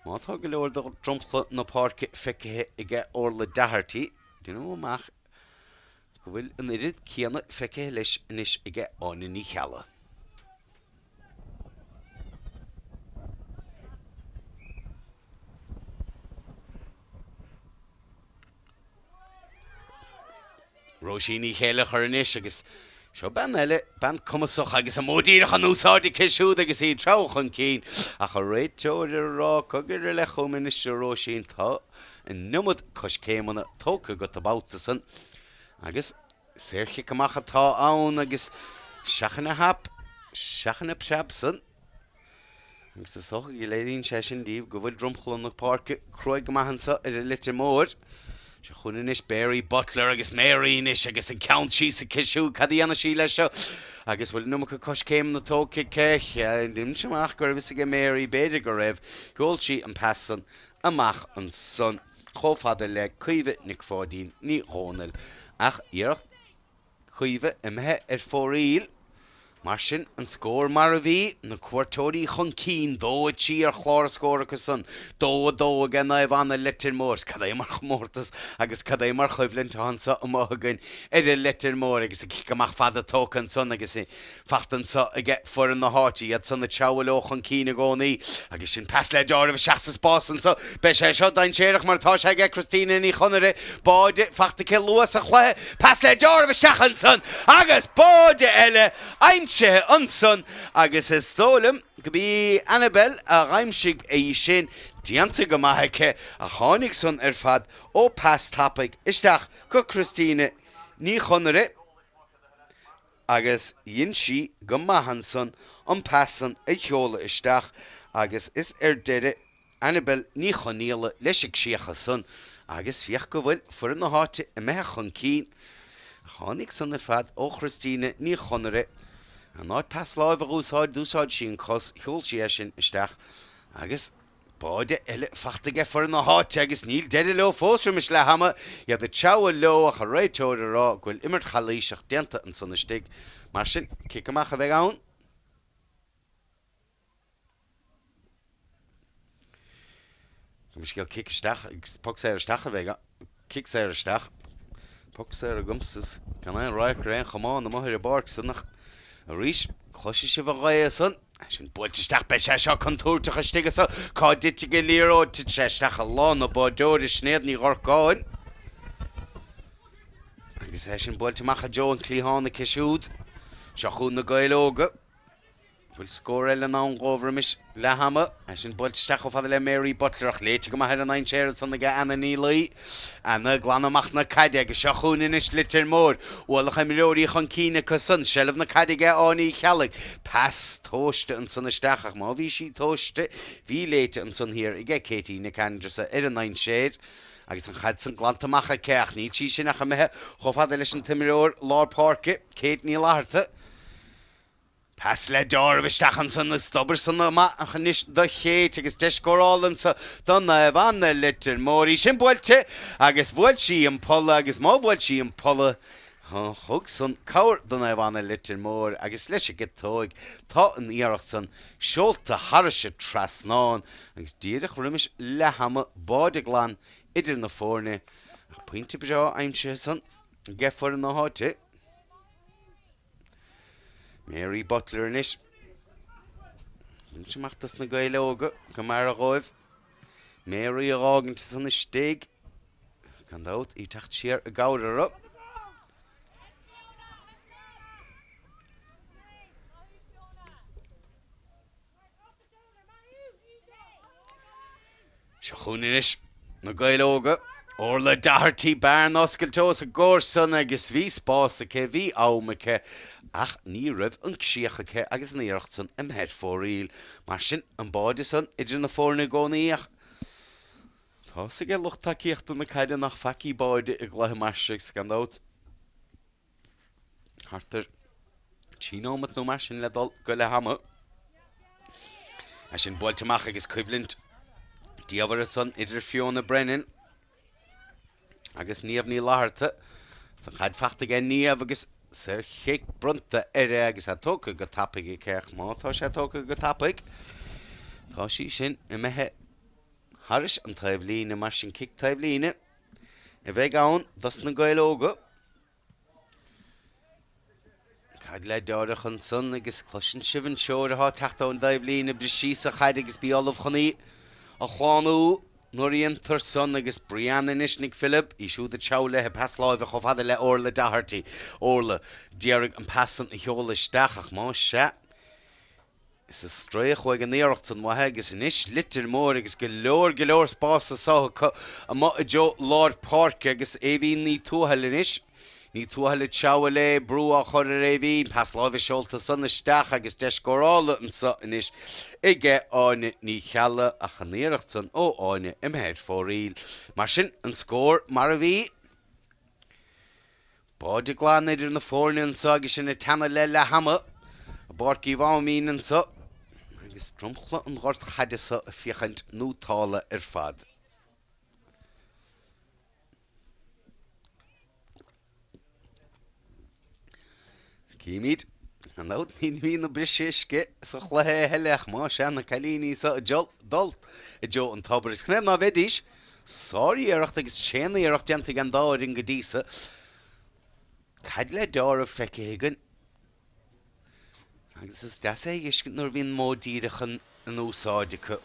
má tá go leor de dhromchla na páirce feicthe aige Orla Doherty, deinim amach go. go bhfuil an oiread céanna feicthe leis anois aige Áine Ní Cheallaigh. Róisín Ní Chéilleachair anois agus seo bean eile, bean cumasach agus an modh díreach in úsáid aici siúd agus í ag treabhadh chun cinn. Ach an réiteoir ag rá, cogar i leith chugam anois a Róisín, tá an iomad coiscéimeanna tógtha agat an babhta san agus saorchic amach atá ann agus seachain an hap, seachain an preab san. Agus is dócha go léiríonn sé sin daoibh go bhfuil dromchla na páirce cruaidh go maith anso ar an Leitir Móir. Seo chugainn anois Mary Butler agus Mary anois agus an ceann síos aici siúd, cad a dhéanfaidh sí leis seo? Agus bhfuil an iomarca coiscéimeanna tógtha aici? Deinim amach go raibh fhios aige Mary, b'fhéidir go raibh, sheol sí an pas san amach ansan chomh fada le Caoimhe Nic Pháidín Ní Dhomhnaill ach iarracht Caoimhe imithe ar fóraoil. Mar sin, an scór mar a bhí, na cuairteoirí chun cinn, 2-3 ar chlár an scóir acu san, 2-2 aige Naomh Anna Leitir Móir. Cad é mar chomórtas agus cad é mar choimhlint atá anso amuigh againn ar an Leitir Móir agus an cic amach fada tógtha ansan agus fachta anso aige foireann na háite, iad san ag treabhadh leo chun cinn i gcónaí agus sin pas le deáramh isteach sa spás anso. Beidh sé seo dainséarach mar atá sé aige Christina Ní Chonaire, báide fachta aici luath sa chluiche, pas le deáramh isteach ansan agus báide eile aimsithe ansan agus is dóigh liom go b'í Annabelle a dh'aimsigh í sin, déanta go maith aici ach tháinig san ar fad ó pas tapaidh isteach go Christina Ní Chonaire. agus dhein sí go maith ansan an pas san a sheoladh isteach agus is ar deireadh Annabel Ní Chonaola leis an gcríoch san agus féach go bhfuil foireann na háite imithe chun cinn. Tháinig san ar fad ó Christina Ní Chonaire. In áit pas láimhe a dh'úsáid, d'úsáid sí an cos, sheol sí é sin isteach agus. Báide eile fachta aige foireann na háite agus níl deireadh leo fós roimis leath ama, iad ag treabhadh leo ach an réiteoir ag rá go bhfuil imirt chalaoiseach déanta ansan istigh. Mar sin, cic amach a bheidh ann. Gabh mo leithscéal, cic isteach, poc saor isteach a bheidh ann. Cic saor isteach. Poc saor agamsa is gan aon radharc ar aon chamán amuigh ar an bpáirc san ach arís cloisfidh sibh an ghaoth san. É sin buailte isteach, beidh sé seo contúirteach istigh anso. Cá dtitfidh an liathróid? Tit sé isteach i lámha na báideoire Sinéad Ní Dhorcáin. Agus é sin buailte amach i dtreo an cliathán aici siúd. Seo chugainn na Gaeil Óga. Bhfuil scór eile i ndán dhóibh roimis leath ama? É sin buailte isteach chomh fada le Mary Butler ach léite go maith ar an ndainséar ansan aige Anna Ní Laoi. Anna ag glanadh amach na caide agus seo chugainn anois Leitir Móir. Ualach imreoirí chun cinn acu san. Seilbh na caide aige Áine Uí Cheallaigh. Pas tomhaiste ansan isteach ach má bhí sí tomhaiste bhí léite ansan thiar aige Katie Nic Aindreasa ar an ndainséar agus an chaid san glanta amach aici ach níl sí sin ach imithe chomh fada leis an t-imreoir lár páirce, Kate Ní Fhlatharta. Pas le deáramh isteach ansan is d'obair san amach anois do Kate agus deis scórála anso do Naomh Anna Leitir Móir. Í sin buailte agus bhuail sí an polla agus má bhuail sí an polla thug san cabhair do Naomh Anna Leitir Móir agus leis an gciotóig tá an iarracht san seolta thairis an trasnán agus díreach roimis leath ama báide glan idir na foirne ach pointe breá aimsithe san age foireann na háite. Mary Butler anois. Baint amach dos na Gaeil Óga go mb'fhearra dhóibh Mary a dh'fhágaint ansan istigh. Gan dabht, í teacht siar i gcabhair orthu. Seo chugainn anois na Gaeil Óga. Orla Doherty, bearna oscailte os a gcomhair san agus bhí spás aici, bhí am aici ach ní raibh an críoch aici agus an iarracht san imithe ar fóraoil. Mar sin, an báide san idir na foirne i gcónaí ach tá's aige lucht tacaíochta na caide nach faic í báide i gcluiche mar seo agus gan dabht, Thart ar 3 nóimeat nó mar sin le dul go leath ama. É sin buailte amach agus coimhlint diamhair ansan idir Fiona Brennan agus Niamh Ní Fhlatharta. An chaid fachta aige Niamh agus saorchic bronnta uirthi agus é tógtha go tapaidh aici ach má tá sé tógtha go tapaidh tá sí sin imithe thairis an taobhlíne mar sin cic taobhlíne a bheidh ann dos na Gaeil Óga. Caid le deáramh ansan agus cloiseann sibh an seoir athá ag teacht ón dtaobhlíne, bris síos an chaid agus bí ullamh chun í a shlánú nuair a dhéantar san agus Brianna anois Nic Philib, í siúd ag treabhadh léi, pas láimhe chomh fada le Orla Doherty. Orla d'iarraidh an pas san a sheoladh isteach ach más ea, Is ar strae a chuaigh an iarracht san uaithi agus anois Leitir Móir agus go leor, go leor spáis anso acu amuigh i dtreo lár páirce agus Aoibhín Ní Tuathail anois. Ní Tuathail ag treabhadh léi, brú á chur ar Aoibhín, pas láimhe seolta san isteach agus deis scórála anso anois aige Áine Ní Cheallaigh ach an iarracht san ó Áine imithe ar fóraoil. Mar sin, an scór mar a bhí. Báide glan idir na foirne anso agus sinn ag teannadh le leath ama i bPáirc Uí Mháimín anso agus dromchla an ghoirt chaide so ag féachaint nótálta ar fad. Címid, gan dabht, ní bhíonn an briseadh uisce sa chluiche a thuilleadh ach más ea na cailíní so ag dul i dtreo an tobair. Is cén fáth ná bheidís? Sár-iarracht agus tréan-iarracht déanta ag an dá fhoireann go dtí so. Caid le deáramh feicthe againn agus is deas é a fheiscint nuair a bhíonn modh díreach in úsáid acu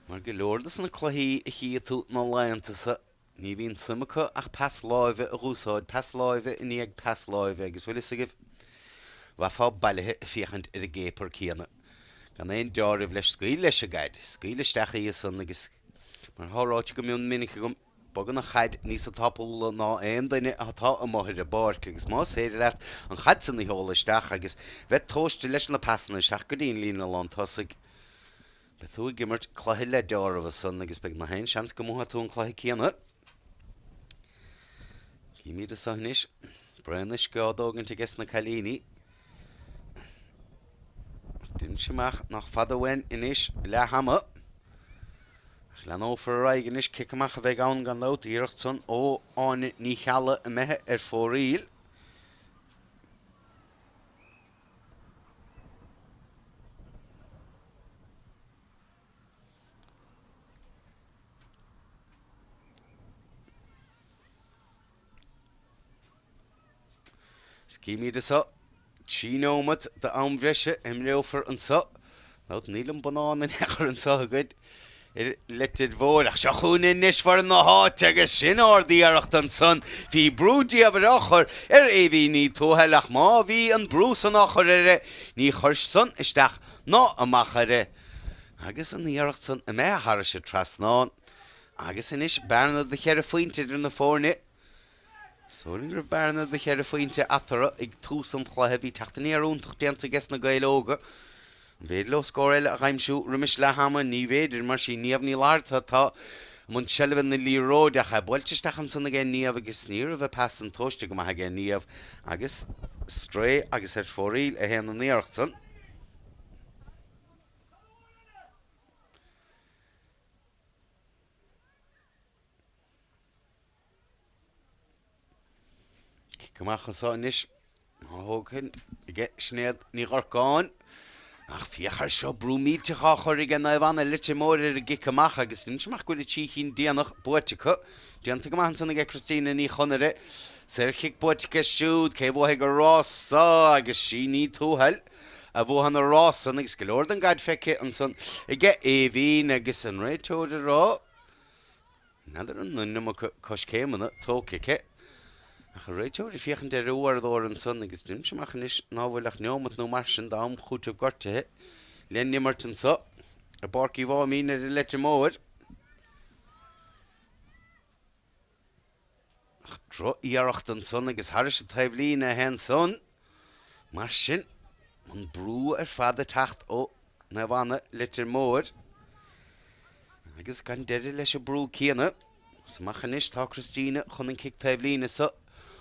mar go leor dos na cluichí a chífidh tú na laethanta so Ní bhíonn suim acu ach pas láimhe a dh'úsáid, pas láimhe i ndiaidh pas láimhe agus bhfuil fhios agaibh, bheifeá bailithe ag féachaint ar an gcéapar céanna. Gan aon deáramh leis, scaoil leis an gcaid, scaoil isteach í ansan agus, mar atá ráite go mion minic agam, bogann an chaid níosa tapúla ná aon duine atá amuigh ar an bpáirc agus más féidir leat an chaid san a sheoladh isteach agus bheith tomhaiste leis na pasanna isteach go dtí an líne lántosaigh, Beidh tú ag imirt cluiche le deáramh ansan agus beidh nach aon seans go mbuafaidh tú an cluiche céanna. Címid anso anois. Braon uisce á dtógaint aige sna cailíní. Deirimse amach nach fada uainn anois leath ama. Ach leanófar ar aghaidh anois, cic amach a bheidh ann gan dabht, iarracht san ó Áine Ní Cheallaigh imithe ar fóraoil. Is címid anso 3 nóimeat d'am bhreise a imreofar anso. Nó níl an bonnán in aon chor anso againn. Ar Leitir Mhóir. Ach seo chugainn anois foireann na háite agus sin ard-iarracht ansan. Bhí brú diamhair á chur ar Aoibhín Ní Tuathail ach má bhí an brú san á chur uirthi, ní chuir san isteach ná amach uirthi. Agus an iarracht san imithe thairis an trasnán. Agus anois bearna de cheithre phointe idir na foirne. Is dóigh liom go raibh bearna de cheithre phointe eatarthu ag tús an chluiche. Bhí teacht aniar iontach déanta aige sna Gaeil Óga. An bhféidir leo scór eile a dh'aimsiú roimis leath ama? Ní bhféidir, mar sí Niamh Ní Fhlatharta atá i mbun seilbhe na liathróide ach é buailte isteach ansan aige Niamh agus ní raibh an pas san tomhaiste go maith aige Niamh agus strae agus ar fóraoil a théann an iarracht san. Cic amach anso anois á thógaint aige Sinéad Ní Dhorcáin. Ach féach air seo, brú millteach á chur aige Naomh Anna Leitir Móir ar an gcic amach agus deirimse amach go bhfuil an trí chinn déanach buaite acu. Déanta go maith ansan aige Christina Ní Chonaire. Saorchic buaite aici siúd, cé bhuafaidh an rás so agus sí Ní Tuathail a bhuafaidh an rás san agus go leor den gcaid feicthe ansan aige Aoibhín agus an réiteoir ag rá N'fheadar an iomarca coiscéimeanna tógtha aici, ach an réiteoir ag féachaint ar a uaireadóir ansan agus deirimse amach anois ná fuil ach neomat nó mar sin d'am chúiteamh gortaithe le n-imirt anso i bPáirc Uí Mháimín ar an Leitir Móir. Ach droch-iarracht ansan agus thairis an taobhlíne a théann san. Mar sin, an brú ar fad ag teacht ó Naomh Anna Leitir Móir agus gan deireadh leis an brú céanna. Is amach anois tá Christina chun an cic taobhlíne so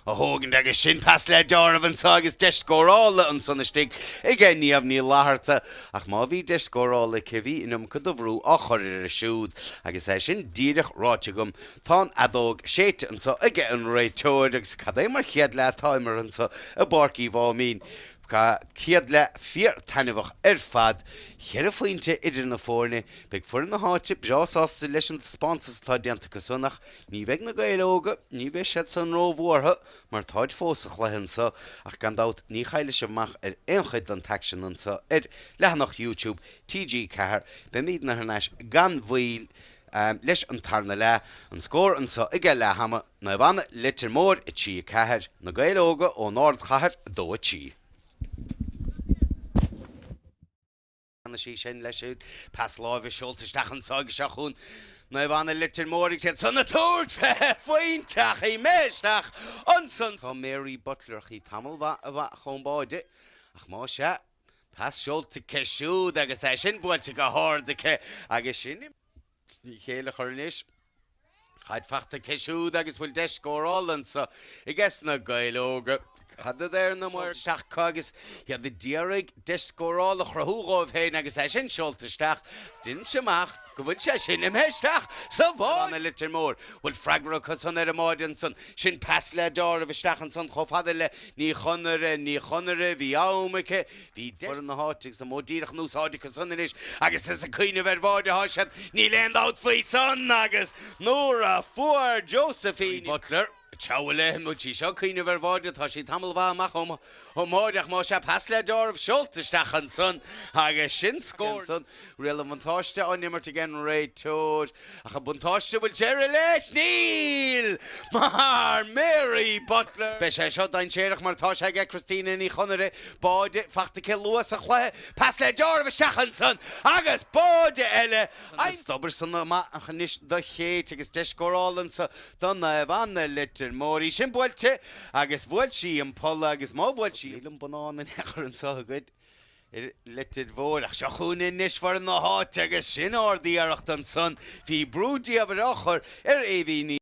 a thógaint agus sin pas le deáramh anso agus deis scórála ansan istigh aige Niamh Ní Fhlatharta ach má bhí deis scórála aici bhí an iomarca de bhrú á chur uirthi siúd agus é sin díreach ráite agam Tá an fheadóg séidte anso aige an réiteoir agus cad é mar chéad leath atá imeartha anso i bPáirc Uí Mháimín. Chéad leath fíor-taitneamhach ar fad. Cheithre phointe idir na foirne. Beidh foireann na háite breá sásta leis an taispeántas atá déanta acu san ach ní bheidh na Gaeil Óga, ní bheidh siad san ró-bhuartha mar táid fós sa chluiche anso ach gan dabht ní chaillfidh sibh amach ar aon chuid den t-aicsean anso ar leathanach YouTube TG4. Beimídne thar n-ais gan mhoill leis an tarna leath. An scór anso ag leath ama. Naomh Anna, Leitir Móir, 3, 4, Na Gaeil Óga ón Ardchathair, 2, 3. Déanfaidh sí sin leis siúd. Pas láimhe seolta isteach anso agus seo chugainn Naomh Anna, Leitir Móir agus iad san ag tabhairt fé phointe ach imithe isteach ansan. Tá Mary Butler ach í tamall mhaith amach ón báide ach má sea, pas seolta aici siúd agus é sin buailte go hard aici agus sin Ní Chéilleachair anois. Caid fachta aici siúd agus bhfuil deis scórála anso aige na Gaeil Óga. Cad a deir na maoir isteach acu agus iad ag iarraidh deis scórála a chruthú dhóibh féin agus é sin seolta isteach. Deinimse amach go bhfuil sé sin imithe isteach sa bháide. Leitir Móir. Bhfuil freagra acu san ar an mbáide ansan. Sin pas le deáramh isteach ansan chomh fada le Ní Chonaire, Ní Chonaire, bhí am aici. Bhí deis foireann na háite agus an modh díreach in úsáid acu san anois agus is ag cuimhneamh ar bháide atá siad, níl aon dabht faoi san agus nuair a fuair Josephine Butler treabhadh léi, an bhfuil sí seo ag cuimhneamh ar bháide, tá sí tamall mhaith amach ón mbáide ach más ea pas le deáramh seolta isteach ansan agus sin scór ansan. Riail an bhuntáiste á n-imirt ag an réiteoir. Ach an buntáiste, bhfuil deireadh leis? Níl! Mar Mary Butler! Beidh sé seo dainséarach mar tá sé aige Christina Ní Chonaire, báide fachta aici luath sa chluiche, pas le deáramh isteach ansan agus báide eile! An obair san amach anois do Kate agus deis scórála anso do Naomh Anna Leitir Móir. Í sin buailte agus bhuail sí an polla agus má bhuail sí. Níl an bonnán in aon chor anso againn. I Leitir Mhóir. Ach seo chugainn anois foireann na háite agus sin ard-iarracht ansan. Bhí brú diamhair á chur ar Aoibhín Ní.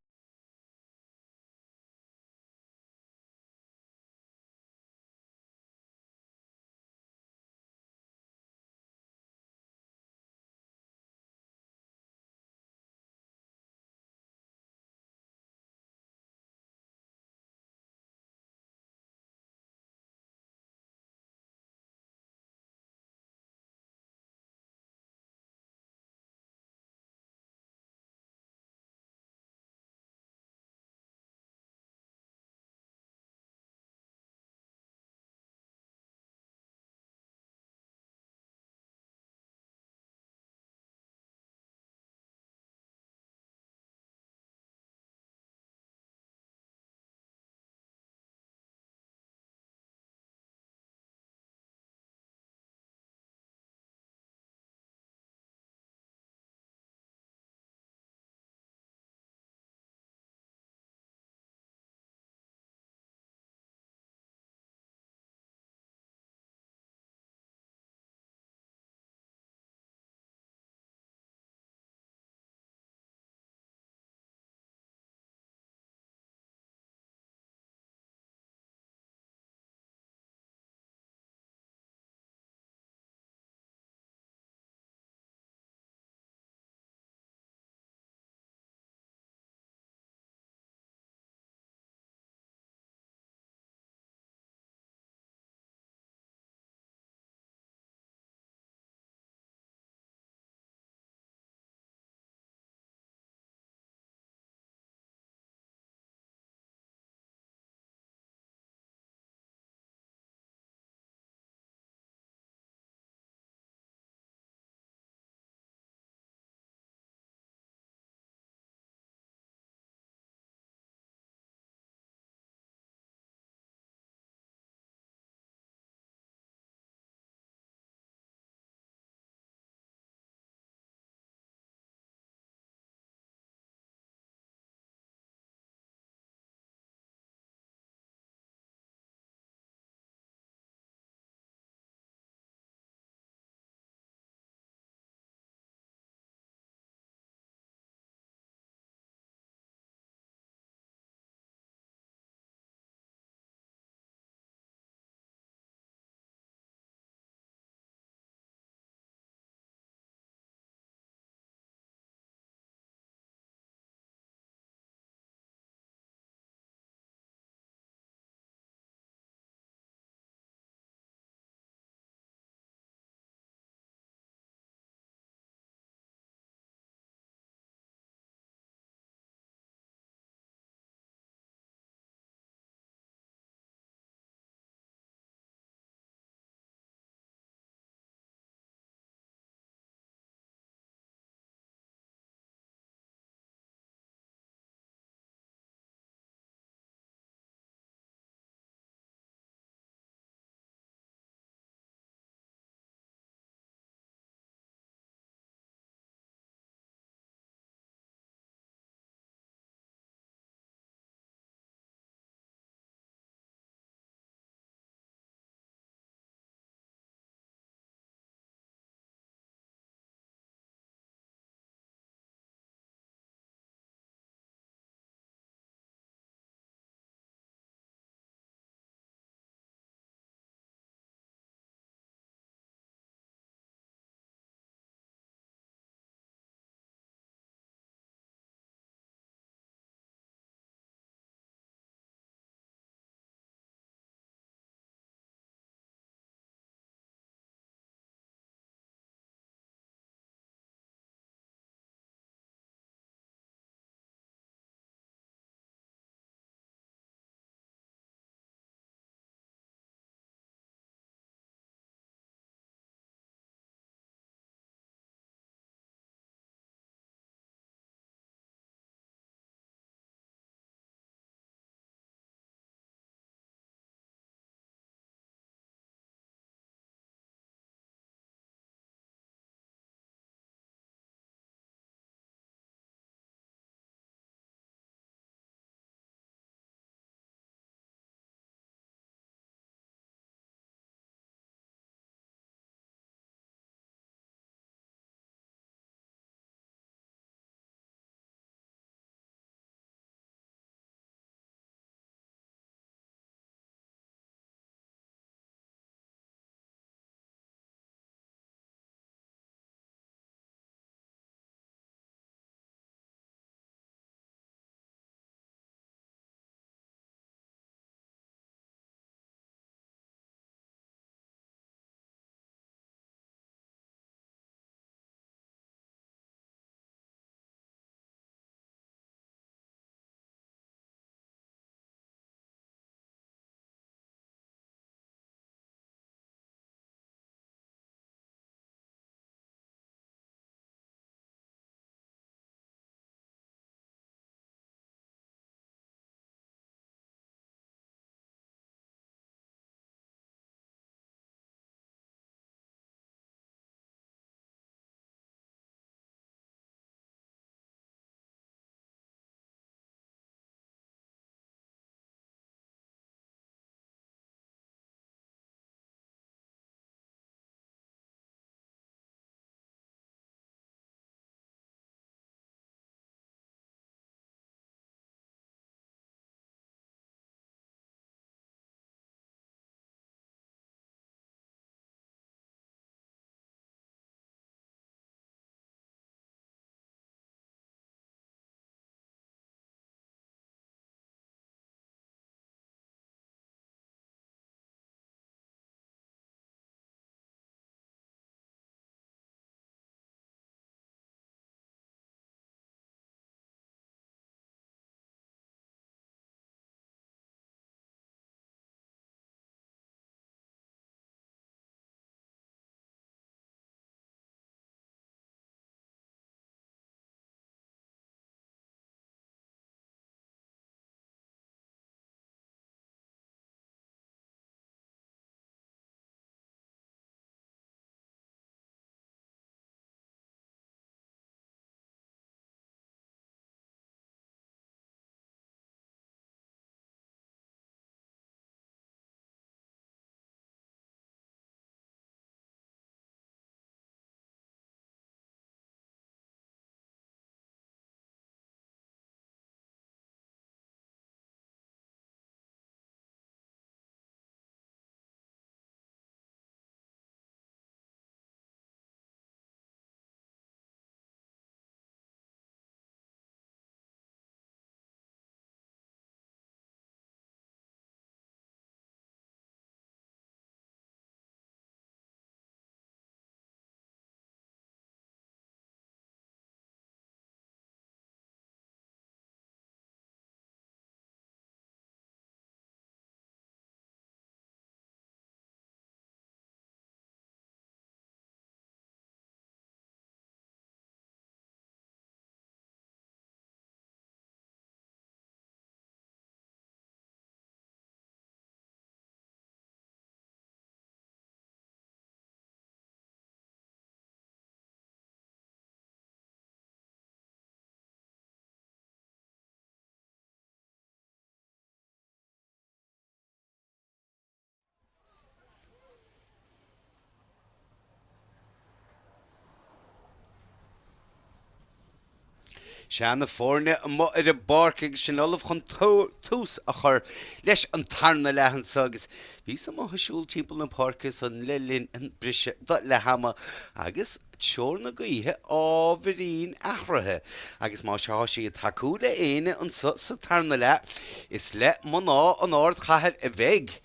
Sea, na foirne amuigh ar an bpáirc agus sinn ullamh chun tús a chur leis an tarna leath anso agus bhíos amuigh ag siúl timpeall na páirce ansan le linn an briseadh do leath ama agus treoir na gaoithe ábhairín athraithe agus má tá sí ag tacú le éinne anso sa tarna leath is le mná an ardchathair a bheidh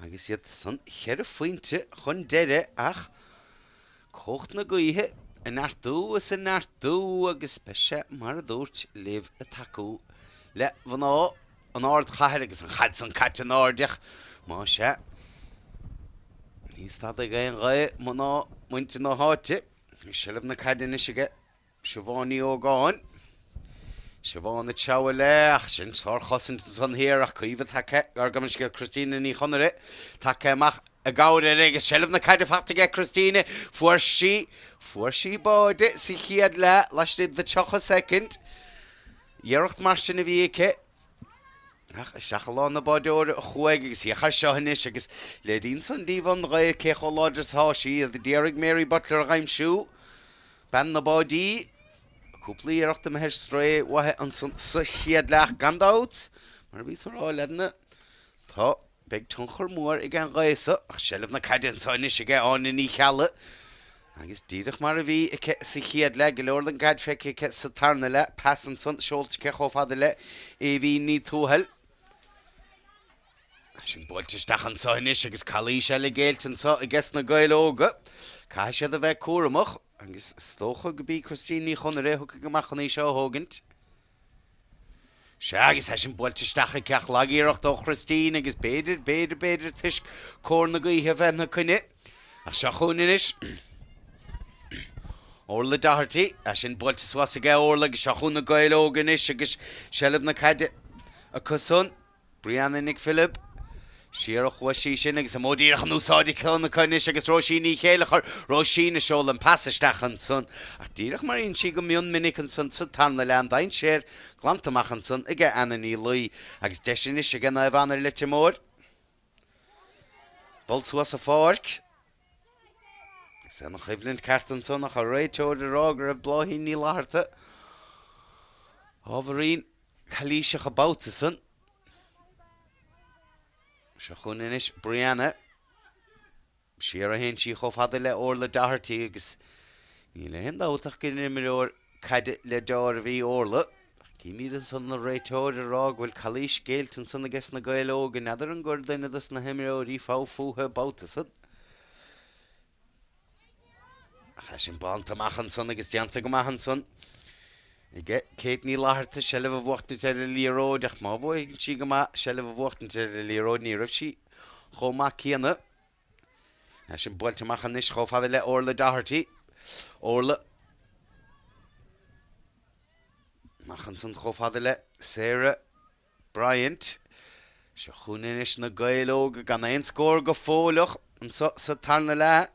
agus iad san cheithre phointe chun deiridh ach Cumhacht na gaoithe ag neartú is ag neartú agus beidh sé mar a dúirt libh ag tacú le mná an ardchathair agus an chaid san caite in airde ach más ea ní stadfaidh aon ghaoth mná muintir na háite. Seilbh na caide anois aige Siobhán Ní Ógáin. Siobhán ag treabhadh léi ach sin sárchosaint ansan thiar ach Caoimhe tagtha, gabh mo leithscéal Christina Ní Chonaire tagtha amach i gcabhair uirthi agus seilbh na caide fachta aige Christina. Fuair sí, fuair sí báide sa chéad leath laistigh de 30 soicind. Iarracht mar sin a bhí aici. Ach isteach i lámh na báideora a chuaigh agus féach air seo anois agus léiríonn san daoibh an ghaoth cé chomh láidir is atá sí. Iad a d'iarraidh Mary Butler a dh'aimsiú. Bean na báidí, cúpla iarracht imithe ar strae uaithi ansan sa chéad leath, gan dabht, mar a bhíos a rá, leaideanna, tá, beidh tionchar mór ag an ghaoth so, ach seilbh na caide anso anois aige Áine Ní Cheallaigh, agus díreach mar a bhí aici sa chéad leath, go leor den gcaid feicthe aici sa tarna leath, pas ansan seolta aici chomh fada le Aoibhín Ní Tuathail. Sin buailte isteach anso anois agus calaois eile géillte anso aiges na Gaeil Óga. Caithfidh siad a bheith cúramach agus is dócha go b'í Christine Ní Chonaire a thiocfaidh amach chun í seo a thógaint. Sea, agus é sin buailte isteach aici ach lag-iarracht ó Christine agus b'fhéidir, b'fhéidir, b'fhéidir toisc cóir na gaoithe a bheith ina coinne. Ach seo chugainn anois Orla Doherty, é sin buailte suas aige Orla agus seo chugainn na Gaeil Óga anois agus seilbh na caide acu san. Brianna Nic Philib, Siar a chuaigh sí sin agus an modh díreach in úsáid ag ceann acu anois agus Róisín Ní Chéilleachair, Róisín ag seoladh an pas isteach ansan ach díreach mar a dhein sí go mion minic ansan sa tarna leath, an dainséar glanta amach ansan aige Anna Ní Laoi agus deis anois aige Naomh Anna Leitir Móir dul suas an pháirc. Is an choimhlint ceart ansan ach an réiteoir ag rá go raibh Bláithín Ní Fhlatharta ábhairín calaoiseach an babhta san. Seo chugainn anois Brianna. Siar a théann sí chomh fada le Orla Doherty agus níl aon dabht ach gur imreoir caide le deár a bhí Orla. Címid ansan an réiteoir ag rá go bhfuil calaois géillte ansan aiges na Gaeil Óga. N'fheadar an gcuir duine dos na himreoirí fogha fúthu an babhta san. Ach é sin bainte amach ansan agus déanta go maith ansan aige Kate Ní Fhlatharta seilbh a bhuachtaint ar an liathróid ach má bhuaigh sí go maith seilbh a bhuachtaint ar an liathróid ní raibh sí chomh maith céanna. É sin buailte amach anois chomh fada le Orla Doherty. Orla amach ansan chomh fada le Sarah Bryant. Seo chugainn anois na Gaeil Óga gan aon scór go fóilleach anso sa tarna leath.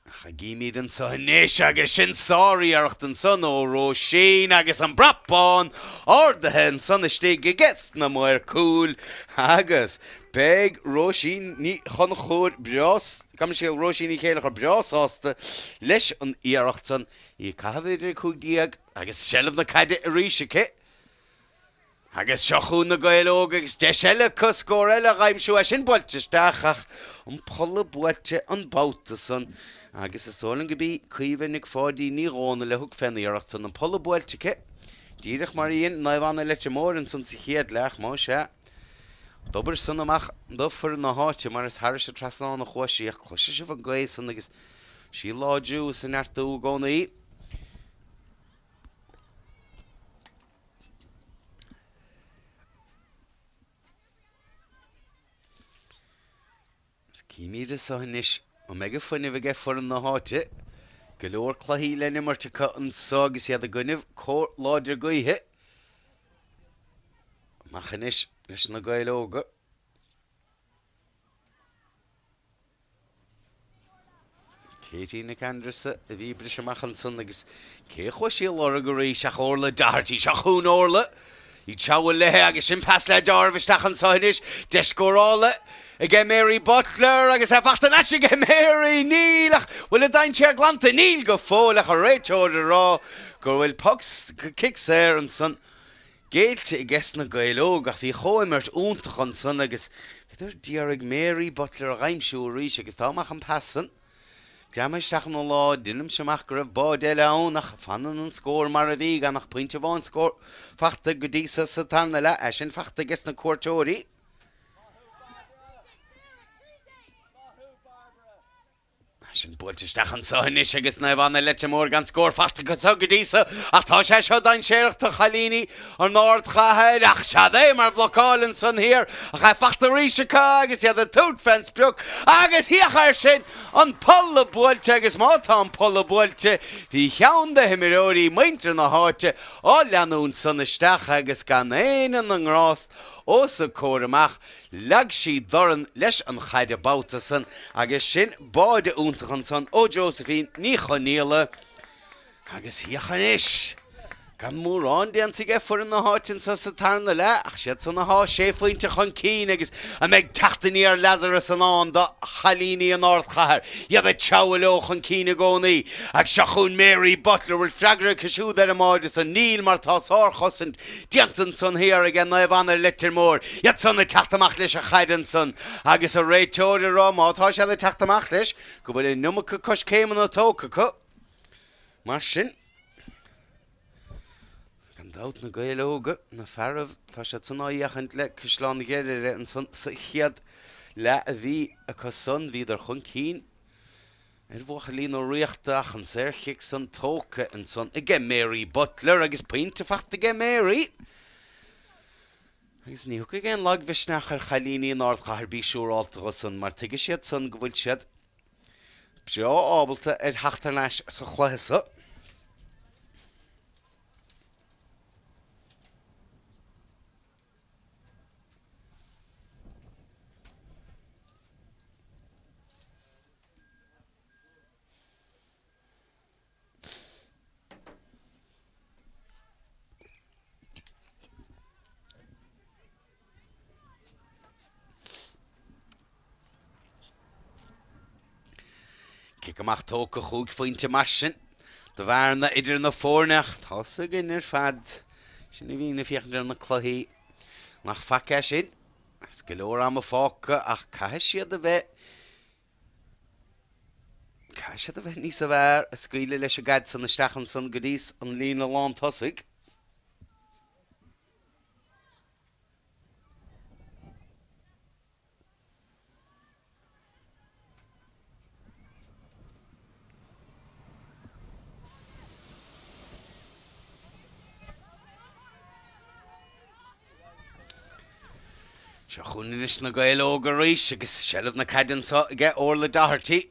Ach címid anso anois agus sin sáriarracht ansan ó Róisín agus an brat bán ardaithe ansan istigh aige sna maoir cúil agus beidh Róisín Ní Chonchúir breá, gabh mo leithscéal, Róisín Ní Chéilleachair breá sásta leis an iarracht san. Í ag caitheamh idir 15 agus seilbh na caide arís aici. Agus seo chugainn na Gaeil Óga agus deis eile acu scór eile a dh'aimsiú, é sin buailte isteach ach an polla buailte an babhta san agus is dóigh liom go b'í Caoimhe Nic Pháidín Ní Dhomhnaill a thug fén iarracht san, an polla buailte aici díreach mar a dhein Naomh Anna Leitir Móir ansan sa chéad leath, más ea. D'obair san amach do foireann na háite mar is thairis an trasnán a chuaigh sí ach cloisfidh sibh an gaoth san agus sí ag láidriú is ag neartú i gcónaí. Is címid anso anois an mbeidh an fuinneamh aige foireann na háite. Go leor cluichí le n-imirt acu anso agus iad i gcoinnibh cóir láidir gaoithe. Amach anois leis na Gaeil Óga. Katie Nic Aindreasa a bhí ag briseadh amach ansan agus cé a chuaigh sí a lorg arís ach Orla Doherty. Seo chugainn Orla! Í ag treabhadh léi agus sin pas le deáramh isteach anso anois. Deis scórála aige Mary Butler agus é fachta ar ais aige Mary. Níl ach bhfuil an dainséar glanta? Níl go fóill ach an réiteoir ag rá go bhfuil poc, cic saor ansan géillte aige na Gaeil Óga ach bhí chomhimirt iontach ansan agus bhíodar d'iarraidh Mary Butler a dh'aimsiú arís agus dá mbeadh an pas san Greamaithe isteach ina lámh, deinimse amach go raibh báide eile ann ach fanann an scór mar a bhí, gan ach pointe amháin scór fachta go dtí so sa tarna leath, é sin fachta aige na cuairteoirí. É sin buailte isteach anso anois agus Naomh Anna Leitir Móir gan scór fachta acu go dtí so ach tá sé seo dainséarach do chailíní an Ardchathair ach sead é mar bhlocáil ansan thiar ach é fachta arís acu agus iad ag tabhairt fén sprioc agus féach air sin an polla buailte agus má tá an polla buailte bhí cheann de himreoirí muintir na háite á leanúint san isteach agus gan éinne na ngrást os a comhair amach Leag sí dorn leis an chaid an babhta san agus sin báide iontach ansan ó Josephine Ní Chonaola agus féach anois! Gan mórán déanta aige foireann na háite anso sa tarna leath ach siad san athá sé phointe chun cinn agus an mbeidh teacht aniar Lazarus in ann do chailíní an ardchathair? Iad ag treabhadh leo chun cinn i gcónaí agus seo chugainn Mary Butler bhfuil freagra acu siúd ar an mbáide san? Níl mar tá sárchosaint Déanta ansan thiar aige Naomh Anna Leitir Móir, iad san ag teacht amach leis an chaid ansan agus an réiteoir ag rá má tá siad ag teacht amach leis go bhfuil an iomarca coiscéimeanna tógtha acu. Mar sin, gan dabht na Gaeil Óga, na fearaibh, tá siad san á fhéachaint le Caisleán Ghriaire ansan sa chéad leath a bhí acu san, bhíodar chun cinn. Ar bhuachaillí na Ríochta ach an saorchic san tógtha ansan aige Mary Butler agus pointe fachta aige Mary. Agus ní thiocfaidh aon lagmhisneach ar chailíní an ardchathair bí siúrálta dho san mar tuigfidh siad san go bhfuil siad breá ábalta ar theacht thar n-ais sa chluiche so. Cic amach tógtha chúig phointe mar sin de bhearna idir na foirne ach tá's againn ar fad, sinn a bhíonn ag féachaint ar na cluichí, nach faic é sin. Is go leor ama fágtha ach caithfidh siad a bheith, caithfidh siad a bheith níosa bhfearr ag scaoileadh leis an gcaid san isteach ansan go dtí an líne lán tosaigh. Seo chugainn anois na Gaeil Óga arís agus seilbh na caide anseo aige Orla Doherty.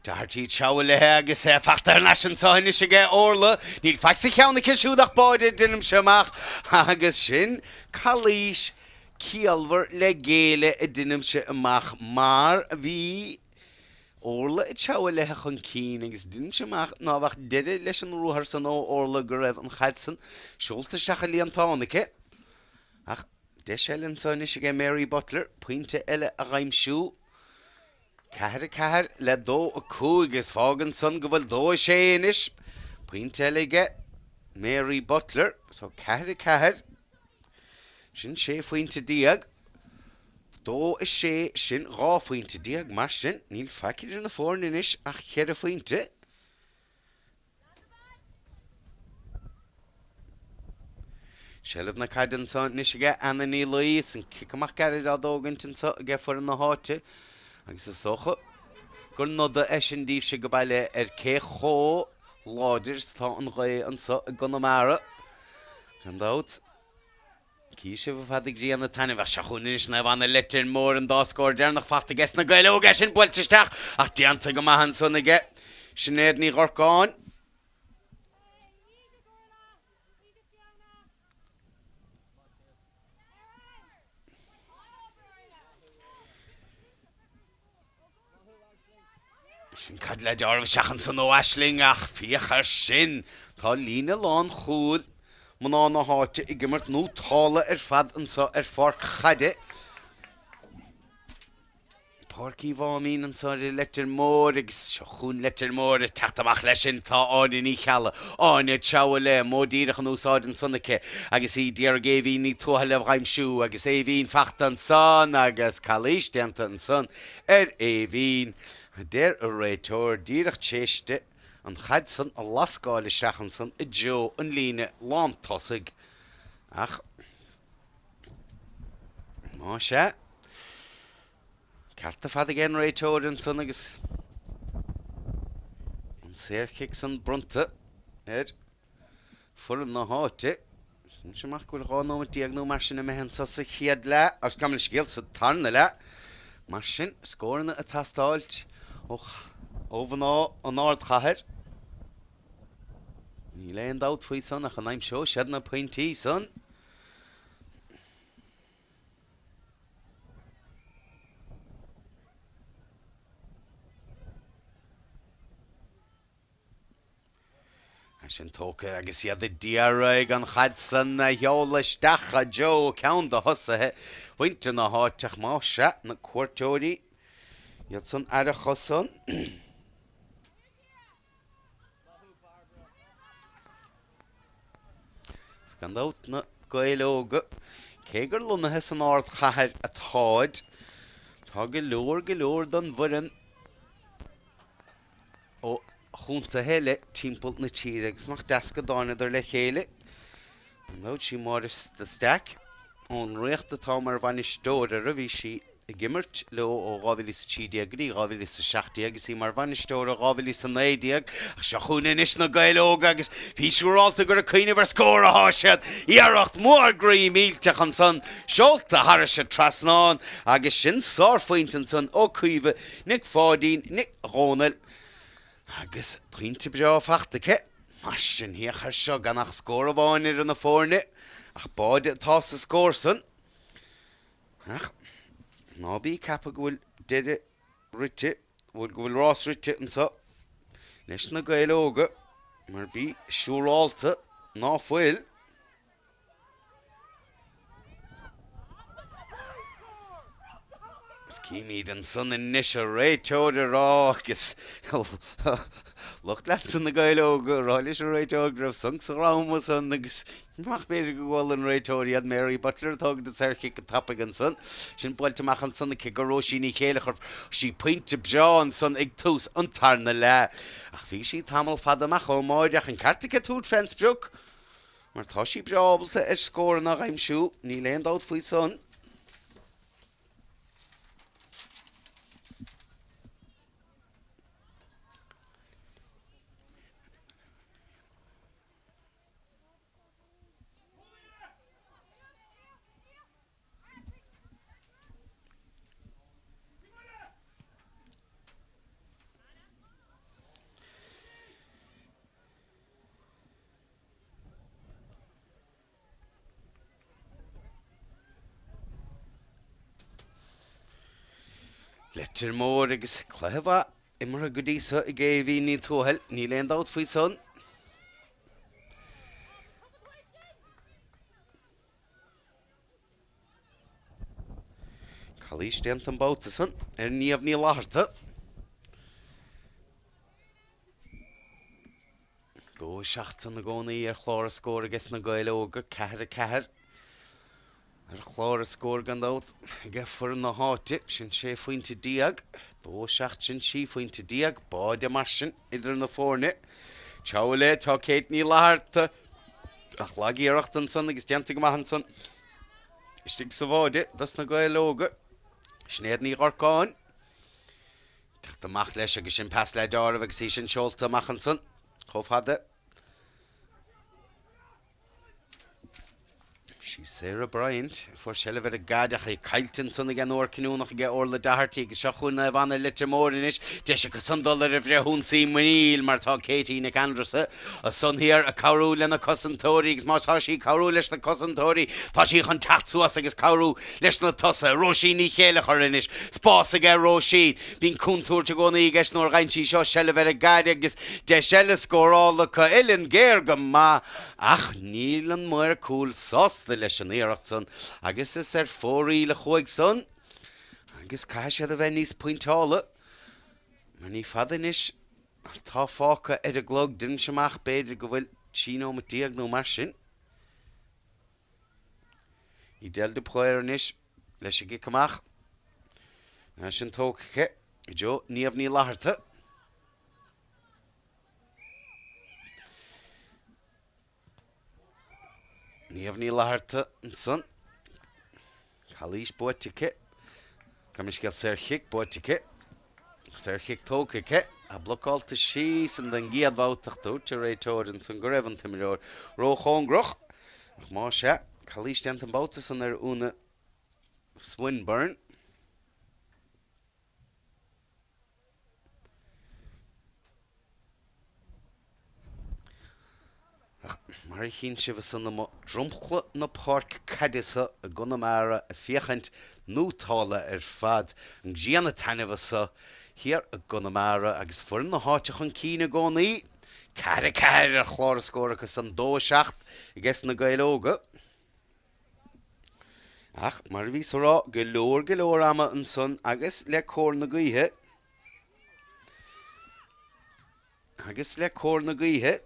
Doherty ag treabhadh léi agus é fachta thar n-ais anseo anois aige Orla. Níl faic sa cheann aici siúd ach báide, deinimse amach agus sin calaois ciallmhar le géilleadh a deinimse amach mar bhí Orla ag treabhadh léi chun cinn agus deinimse amach ná bheadh deireadh leis an ruathar san ó Orla go raibh an chaid san seolta isteach i líontán aici. Ach deis eile anso anois aige Mary Butler pointe eile a dh'aimsiú. 4, 4 le 2, 5 is fágann san go bhfuil 2, 6 anois. Pointe eile aige Mary Butler. So 4, 4. Sin 16 phointe. 2, 6, sin 12 phointe. Mar sin, níl faic idir na foirne anois ach cheithre phointe. Seilbh na caide anseo anois aige Anna Ní Laoi is an cic amach gairid á dtógaint anseo aige foireann na háite agus is dócha gur noda é sin daoibhse ag baile ar cé chomh láidir is atá an ghaoth anseo i gConamara. Gan dabht. Cífidh sibh ar fad ag grian ag taitneamh ach seo chugainn anois Naomh Anna Leitir Móir an dá scór deireanach fachta aige sna Gaeil Óga é sin buailte isteach ach déanta go maith ansan aige Sinéad Ní Dhorcáin. Sin caid le deáramh isteach ansan ó Aisling ach féach air sin! Tá líne lán chúil. mná na háite ag imirt nótálta ar fad anseo ar pháirc chaide Páirc Uí Mháimín anseo ar an Leitir Móir agus seo chugainn Leitir Móir ag teacht amach leis sin tá Áine Ní Cheallaigh, Áine ag treabhadh léi, modh díreach in úsáid ansan aici agus í d'iarraidh Aoibhín Ní Tuathail a aimsiú agus Aoibhín fachta ansan agus calaois déanta ansan ar Aoibhín, a deir an réiteoir, díreach t'éis di an chaid san a lascáil isteach ansan i dtreo an líne lántosaigh ach más ea, ceart ar fad ag an réiteoir ansan agus an saorchic san bronnta ar foireann na háite. Is amach go bhfuil 12 nóiméad nó mar sin imithe anso sa chéad leath, agus gabh mo leithscéal, sa tarna leath. Mar sin, scóranna ag teastáilt ó mhná an ardchathair. Níl aon dabht faoi san ach an aimseoidh siad na pointí san? É sin tógtha agus iad a d'iarraidh an chaid san a sheoladh isteach i dtreo ceann de thosaithe mhuintir na háite ach más ea, na cuairteoirí, iad san aireach ansan. Is gan dabht na Gaeil Óga, cé gur lonnaithe san ardchathair atáid, tá go leor go leor den bhfoireann ó chontaetha eile timpeall na tíre agus nach deas go dtáinadar le chéile. Gan dabht sí Máire de Staic ón Ríocht atá mar bhainisteoir orthu, bhí sí ag imirt leo ó 2013 go dtí 2017 agus í mar bhainisteoir ó 2019. Ach seo chugainn anois na Gaeil Óga agus bí siúrálta gur ag cuimhneamh ar scór atá siad! Iarracht mhór groí millteach ansan, seolta thairis an trasnán agus sin sárphointe ansan ó Caoimhe Nic Pháidín Nic Dhónaill agus pointe breá fachta aici. Mar sin, féach air seo, gan ach scór amháin idir na foirne, ach báide atá sa scór san. Ach ná bí ag ceapadh go bhfuil deireadh rite, go bhfuil rás rite anseo leis na Gaeil Óga, mar bí siúrálta ná fuil. Is címid ansan anois an réiteoir ag rá agus lucht leanta na Gaeil Óga ag rá leis an réiteoir go raibh sonc sa dhroma san agus nach b'fhéidir go gcuala an réiteoir iad. Mary Butler ag tógaint an saorchic go tapaidh ansan. Sin buailte amach ansan aici go Róisín Ní Chéilleachair. Sí pointe breá ansan ag tús an tarna leath. Ach bhí sí tamall fada amach ón mbáide ach an ceart aici tabhairt fén sprioc. Mar tá sí breá ábalta ar scóranna a aimsiú, níl aon dabht faoi san. Leitir Móir agus cluiche mhaith imeartha go dtí so ag Aoibhín Ní Tuathail, níl aon dabht faoi san. Calaois déanta an babhta san ar Niamh Ní Fhlatharta. 2, 7 san i gcónaí ar chlár an scóir aige na Gaeil Óga, 4, 4 ar chlár an scóir gan dabht aige foireann na háite, sin 16 phointe. 2, 7 sin 16 phointe. Báide mar sin idir na foirne. Teo le tá Kate Ní Fhlatharta ach lag-iarracht ansan agus déanta go maith ansan istigh sa bháide dos na Gaeil Óga. Sinéad Ní Dhorcáin. Teacht amach leis agus sin pas le deáramh agus í sin seolta amach ansan chomh fada. Sí Sarah Bryant a fuair seilbh ar an gcaid ach í caillte ansan aige an uair cinniúnach aige Orla Doherty agus seo chugainn Naomh Anna Leitir Móir anois. Deis acu san dul ar an bhfrithionsaí muiníl mar tá Katie Nic Aindreasa ansan thiar ag cabhrú lena cosantóirí agus má tá sí ag cabhrú leis na cosantóirí tá sí chun teacht suas agus cabhrú leis na tosaithe. Róisín Ní Chéilleachair anois. Spás aige Róisín. Bíonn contúirt i gcónaí i gceist nuair a fhaigheann sí seo seilbh ar an gcaid agus deis eile scórála acu. Uillinn géar go maith. Ach níl an maor cúil sásta leis an iarracht san agus is ar fóraoil a chuaigh san agus caithfidh siad a bheith níos pointeála mar ní fada anois atá fágtha ar an gclog. Deinimse amach b'fhéidir go bhfuil 13 nóimeat nó mar sin. Edel de Paor anois leis an gcic amach. Sin tógtha aici i dtreo Niamh Ní Fhlatharta. Niamh Ní Fhlatharta ansan. Calaois buaite aici. Gabh mo leithscéal saorchic buaite aici. Saorchic tógtha aici. A blocálta síos an den gcéad bhabhta ach dúirt an réiteoir ansan go raibh an t-imreoir róchóngarach. Ach más ea, calaois déanta an babhta san ar Úna Swinburne. Ach mar a chíonn sibh ansan amuigh dromchla na páirce caide so i gConamara ag féachaint nótálta ar fad, an ghrian ag taitneamh anso thiar i gConamara agus foireann na háite chun cinn i gcónaí. 4, 4 ar chlár na scór acu san, 2, 7 ages na Gaeil Óga. Ach mar a bhíos a rá, go leor go leor ama ansan agus le cóir na gaoithe, Agus le cóir na gaoithe,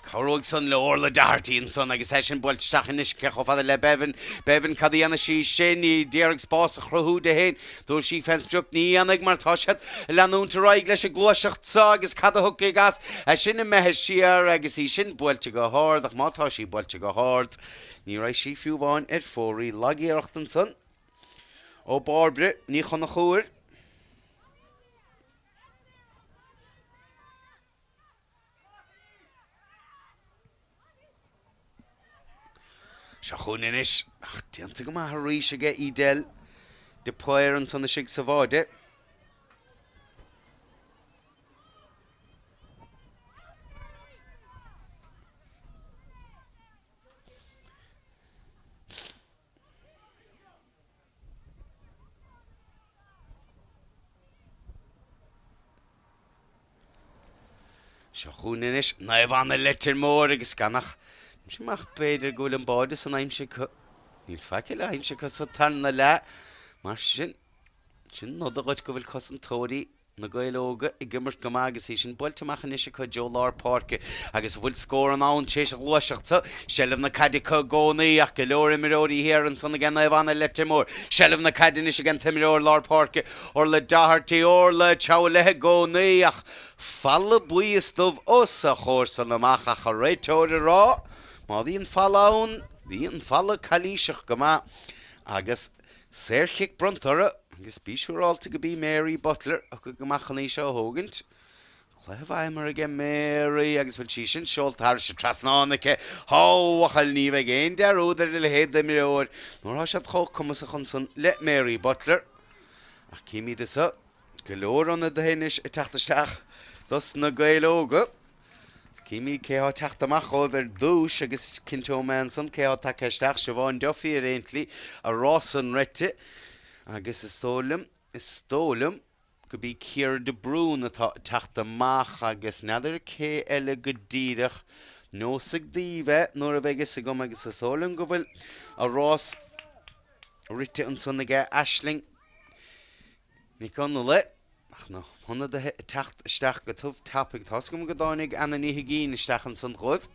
cabhróidh san le Orla Doherty ansan agus é sin buailte isteach anois aici chomh fada le Bevan. Bevan, cad a dhéanfaidh sí sin? Í d'iarraidh spás a chruthú di féin. Dúirt sí fén sprioc, ní dhéanfaidh mar tá siad ag leanúint ar aghaidh leis an gluaiseacht seo agus cad a thiocfaidh as? É sin imithe siar agus í sin buailte go hard ach má tá sí buailte go hard, ní raibh sí fiú amháin ar fóraoil. Lag-iarracht ansan ó Bairbre Ní Chonchúir. Seo chugainn anois, ach déanta go maith arís aige Edel de Paor ansan istigh sa bháide. Seo chugainn anois Naomh Anna Leitir Móir agus gan ach amach b'fhéidir go bhfuil an báide san aimsithe acu. Níl faic eile aimsithe acu sa tarna leath. Mar sin, sin noda dhuit go bhfuil cosantóirí Na Gaeil Óga ag imirt go maith agus í sin buailte amach anois acu i dtreo lár páirce agus an bhfuil scór i ndán tar éis an ghluaiseacht seo. Seilbh na caide acu i gcónaí ach go leor imreoirí thiar ansan aige Naomh Anna Leitir Móir. Seilbh na caide anois ag an t-imreoir lár páirce Orla Doherty. Orla ag treabhadh léi i gcónaí ach falla buí is dubh os a chomhair san amach ach an réiteoir ag rá má bhí an falla ann bhí an falla calaoiseach go maith agus Saorchic bronnta orthu agus bí siúráilte go b'í Mary Butler a thiocfaidh amach chun í seo a thógaint. Cluiche mhaith imeartha aige Mary agus bhfuil sí sin seolta thairis an trasnán aici. Há, a bhuachaill, ní bheidh aon dearúd ar a leithéid d'imreoir nuair atá siad chomh cumasach ansan le Mary Butler. Ach címid anso go leor ionadaithe anois ag teacht isteach dos na Gaeil Óga. Címid cé thá ag teacht amach dhóibh ar dtúis agus cinnteoidh mé ansan cé thá tagtha isteach, Siobhán Duffy ar aon tslí, a rás san rite agus is dóigh liom, is dóigh liom go b'í Ciara de Brún atá ag teacht amach agus n'fheadar cé eile go díreach. Neosfaidh daoibh é nuair a bheidh fhios agam agus is dóigh liom go bhfuil a rás rite ansan aige Aisling Nic Fhionnghaile. Ach na hionadaithe ag teacht isteach go tiubh tapaidh. Tá's agam go dtáinig Anna Ní Huigín isteach ansan dhóibh.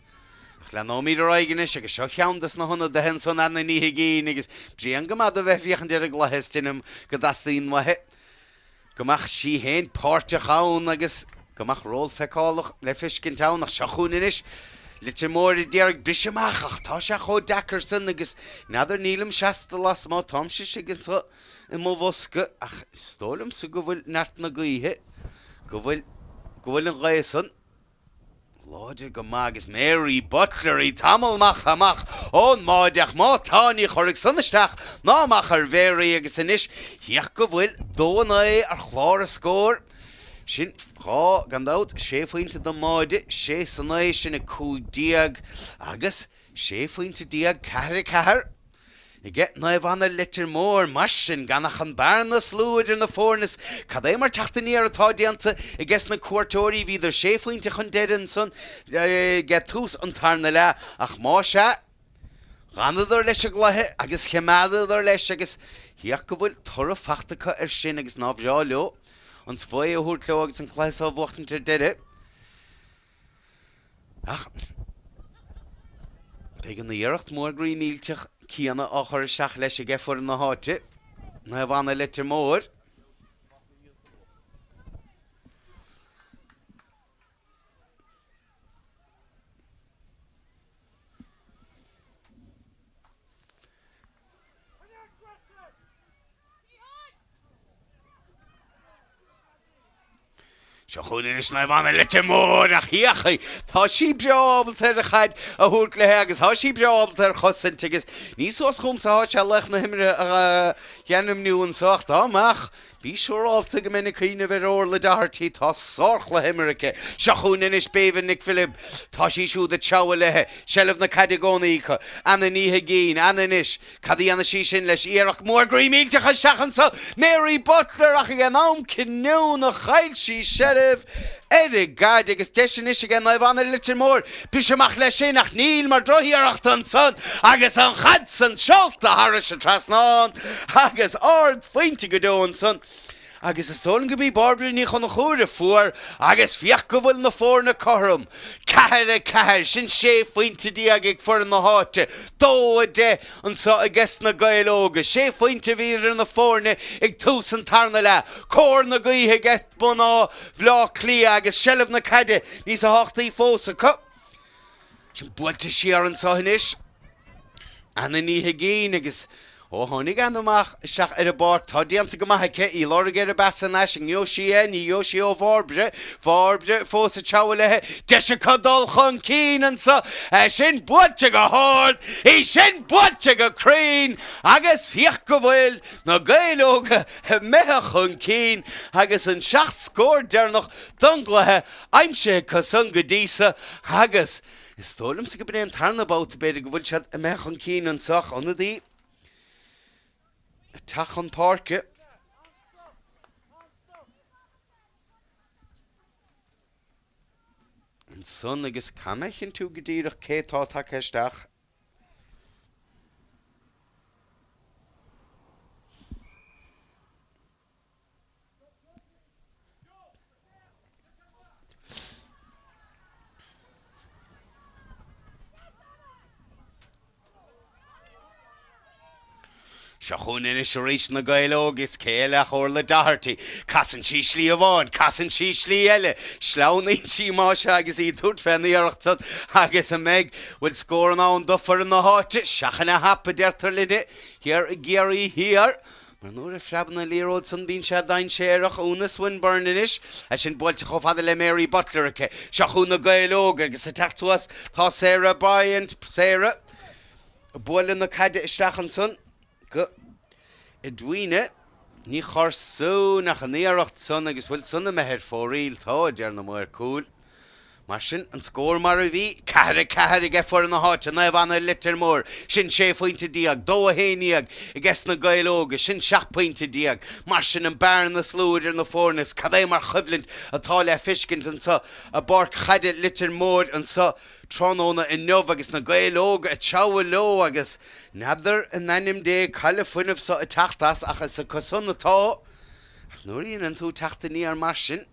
Ach leanóimid ar aghaidh anois agus seo cheann des na hionadaithe ansan, Anna Ní Huigín, agus bréan go maith do bheith ag féachaint ar an gcluiche is deinim go dteastaíonn uaithi go mbeadh sí féin páirteach ann agus go mbeadh ról feiceálach le feiscint ann. Ach seo chugainn anois Leitir Móir a d'iarraidh briseadh amach ach tá sé chomh deacair san agus n'fheadar nílim seasta lasmuigh, táimse istigh anso i mo bhosca, ach is dóigh liomsa go bhfuil neart na gaoithe, go bhfuil, go bhfuil an ghaoth san. Láidir go maith agus Mary Butler í tamall maith amach ón mbáide ach má tá ní chuirfidh san isteach ná amach ar Mhary agus anois féach go bhfuil 2-9 ar chlár an scóir. Sin 2, gan dabht, sé phointe don mbáide, sé is a 9, sin 15 agus sé phointe 4, 4. Aige Naomh Anna Leitir Móir, mar sin, gan ach an bearna is lú idir na foirne is cad é mar teacht aniar atá déanta aige sna cuairteoirí. Bhíodar sé phointe chun deiridh ansan age tús an tarna leath ach más ea, dh'fhanadar leis an gcluiche agus chimeádadar leis agus féach go bhfuil toradh fachta acu air sin agus nár bhreá leo an svae a thabhairt leo agus an cluiche so a bhuachtaint ar deireadh. Ach beidh an iarracht mór groí millteach céanna á chur isteach leis aige foireann na háite, Naomh Anna Leitir Móir. Seo chugainn anois Naomh Anna Leitir Móir ach féach, tá sí breá ábalta ar an chaid a thabhairt léi agus tá sí breá ábalta ar chosaint agus ní suas chugamsa atá sé laoch na himeartha a ainmniú anseo ach dá mbeadh, bí siúrálta go mbeinn ag cuimhneamh ar Orla Doherty, tá sárchluiche imeartha aici. Seo chugainn anois Béibhinn Nic Philib, tá sí siúd ag treabhadh léi, seilbh na caide i gcónaí acu. Anna Ní Huigín, Anna anois. Cad a dhéanfaidh sí sin leis? Iarracht mhór groí millteach isteach anso, Mary Butler, ach ag an am cinniúnach chaill sí seilbh ar an gcaid agus deis anois aige Naomh Anna Leitir Móir briseadh amach leis sin ach níl mar drochiarracht ansan agus an chaid san seolta thairis an trasnán agus ardphointe go deo ansan. Agus is dóigh liom go b'í Bairbre Ní Chonchúir a fuair agus féach go bhfuil na foirne cothrom, 4, 4, sin 16 phointe ag foireann na háite, 2, 10 anseo ages na Gaeil Óga. Sé phointe a bhí idir na foirne ag tús an tarna leath. Cóir na gaoithe ag mná Bhaile Átha Cliath agus seilbh na caide níos tábhachtaí fós acu. Sin buailte siar anseo anois. Anna Ní Huigín agus ó tháinig Anna amach isteach ar an bpáirc tá déanta go maith aici, í ag lorg ar an bpas anois, an ngeobhaidh sí é, ní gheobhaidh sí ó Bhairbre, Bairbre fós ag treabhadh léi, deis acu dul chun cinn anseo, é sin buailte go hard, í sin buailte go cruinn agus féach go bhfuil na Gaeil Óga imithe chun cinn agus an 7 scór deireanach don gcluiche aimsithe acu san go dtí so agus is dóigh liomsa go b'in é an tarna babhta b'fhéidir go bhfuil siad imithe chun cinn anso ach ionadaí ag teacht chun páirce. Ansan agus caithfidh mé a chinntiú go díreach cé atá tagtha isteach. Seo chugainn anois arís na Gaeil Óga is cé eile ach Orla Doherty. Casann sí slí amháin, casann sí slí eile, sleamhnaíonn sí más ea agus í ag tabhairt fén iarracht san agus an mbeidh, bhfuil scór in ann do foireann na háite? Seachain an hap a deirtear linne thiar i gCiarraí Thiar. Mar nuair a phreabann an liathróid san bíonn sé dainséarach. Úna Swinburne anois, é sin buailte chomh fada le Mary Butler aici. Seo chugainn na Gaeil Óga agus ag teacht suas tá Sarah Bryant, Sarah ag bualadh na caide isteach ansan go Edwina Ní Charsaún ach an iarracht san agus bhfuil san imithe ar fóraoil? Tá, a deir na maoir cúil. Mar sin, an scór mar a bhí, 4, 4 aige foireann na háite, Naomh Anna Leitir Móir, sin 16 phointe, 2, 11 aige na Gaeil Óga, sin 17 pointe. Mar sin, an bearna is lú idir na foirne is cad é mar choimhlint atá le feiscint anseo i bPáirc Chaide Leitir Móir anseo tráthnóna inniu agus na Gaeil Óga ag treabhadh leo agus n'fheadar in ainm Dé cá bhfuil an fuinneamh seo ag teacht as ach is acu san atá. Ach nuair a dhéanann tú teacht aniar mar sin,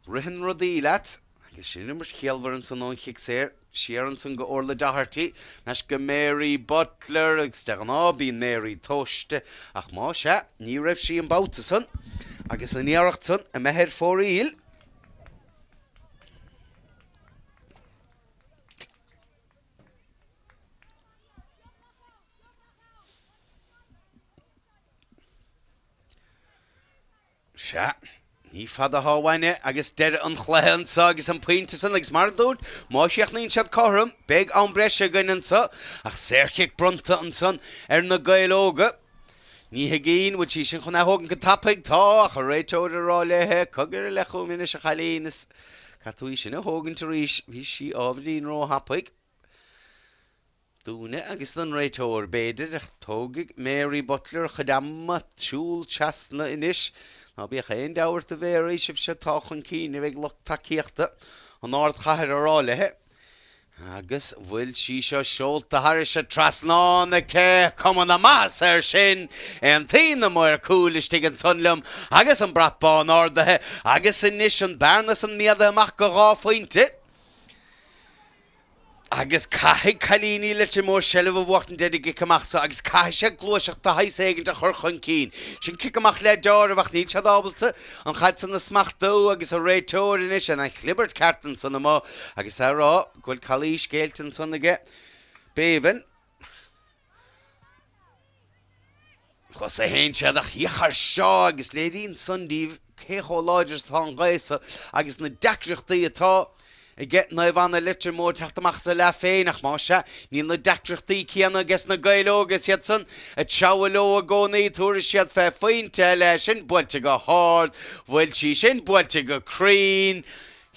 Ritheann rudaí leat, agus sin imirt chiallmhar ansan ón chic saor, siar ansan go Orla Doherty, anois go Mary Butler, agus de ghnáth bíonn Mary tomhaiste, ach más ea, ní raibh sí an babhta san, agus an iarracht san imithe ar fóraoil. Sea. Ní fada atá uainne agus deireadh an chluiche anso agus an pointe san agus mar a dúirt, má chríochnaíonn siad cothrom, beidh am breise againn anso ach saorchic bronnta ansan ar na Gaeil Óga. Ní Huigínn, bhfuil sí sin chun é a thógaint go tapaidh? Tá, ach an réiteoir ag rá léithe, cogar i leith chugam anois a chailín, is caithfidh tú í sin a thógaint arís, bhí sí ábhairín róthapaidh. Dúinne agus don réiteoir, b'fhéidir, ach tógfaidh Mary Butler a cuid ama siúl trasna anois. Ná bíodh aon deabhadh ort a Mhary, sibhse atá chun cinn a bheidh lucht tacaíochta an ardchathair á rá léi. Agus bhfuil sí seo seolta thairis an trasnán aici, cuma na maitheasa air sin! Aontaíonn an maor cúil istigh ansan liom agus an brat bán ardaithe agus anois an bearna san méadaithe amach go 2 phointe. Agus caithfidh cailíní Leitir Móir seilbh a bhuachtaint ar an gcic amach so agus caithfidh siad gluaiseacht de shaghas éigint a chur chun cinn. Sin cic amach le deáramh ach níl siad ábalta an chaid san a smachtú agus an réiteoir anois an chlibirt ceart ansan amuigh agus é ag rá go bhfuil calaois géillte ansan aige Béibhinn. Thuas a théann siad ach féach air seo agus léiríonn san daoibh cé chomh láidir is atá an ghaoth so agus na deacrachtaí atá aige Naomh Anna Leitir Móir teacht amach as a leath féin ach más ea níl na deacrachtaí céanna aige na Gaeil Óga is iad san ag treabhadh leo i gcónaí tabharfaidh siad fé phointe eile sin buailte go hard bhfuil sí sin buailte go cruinn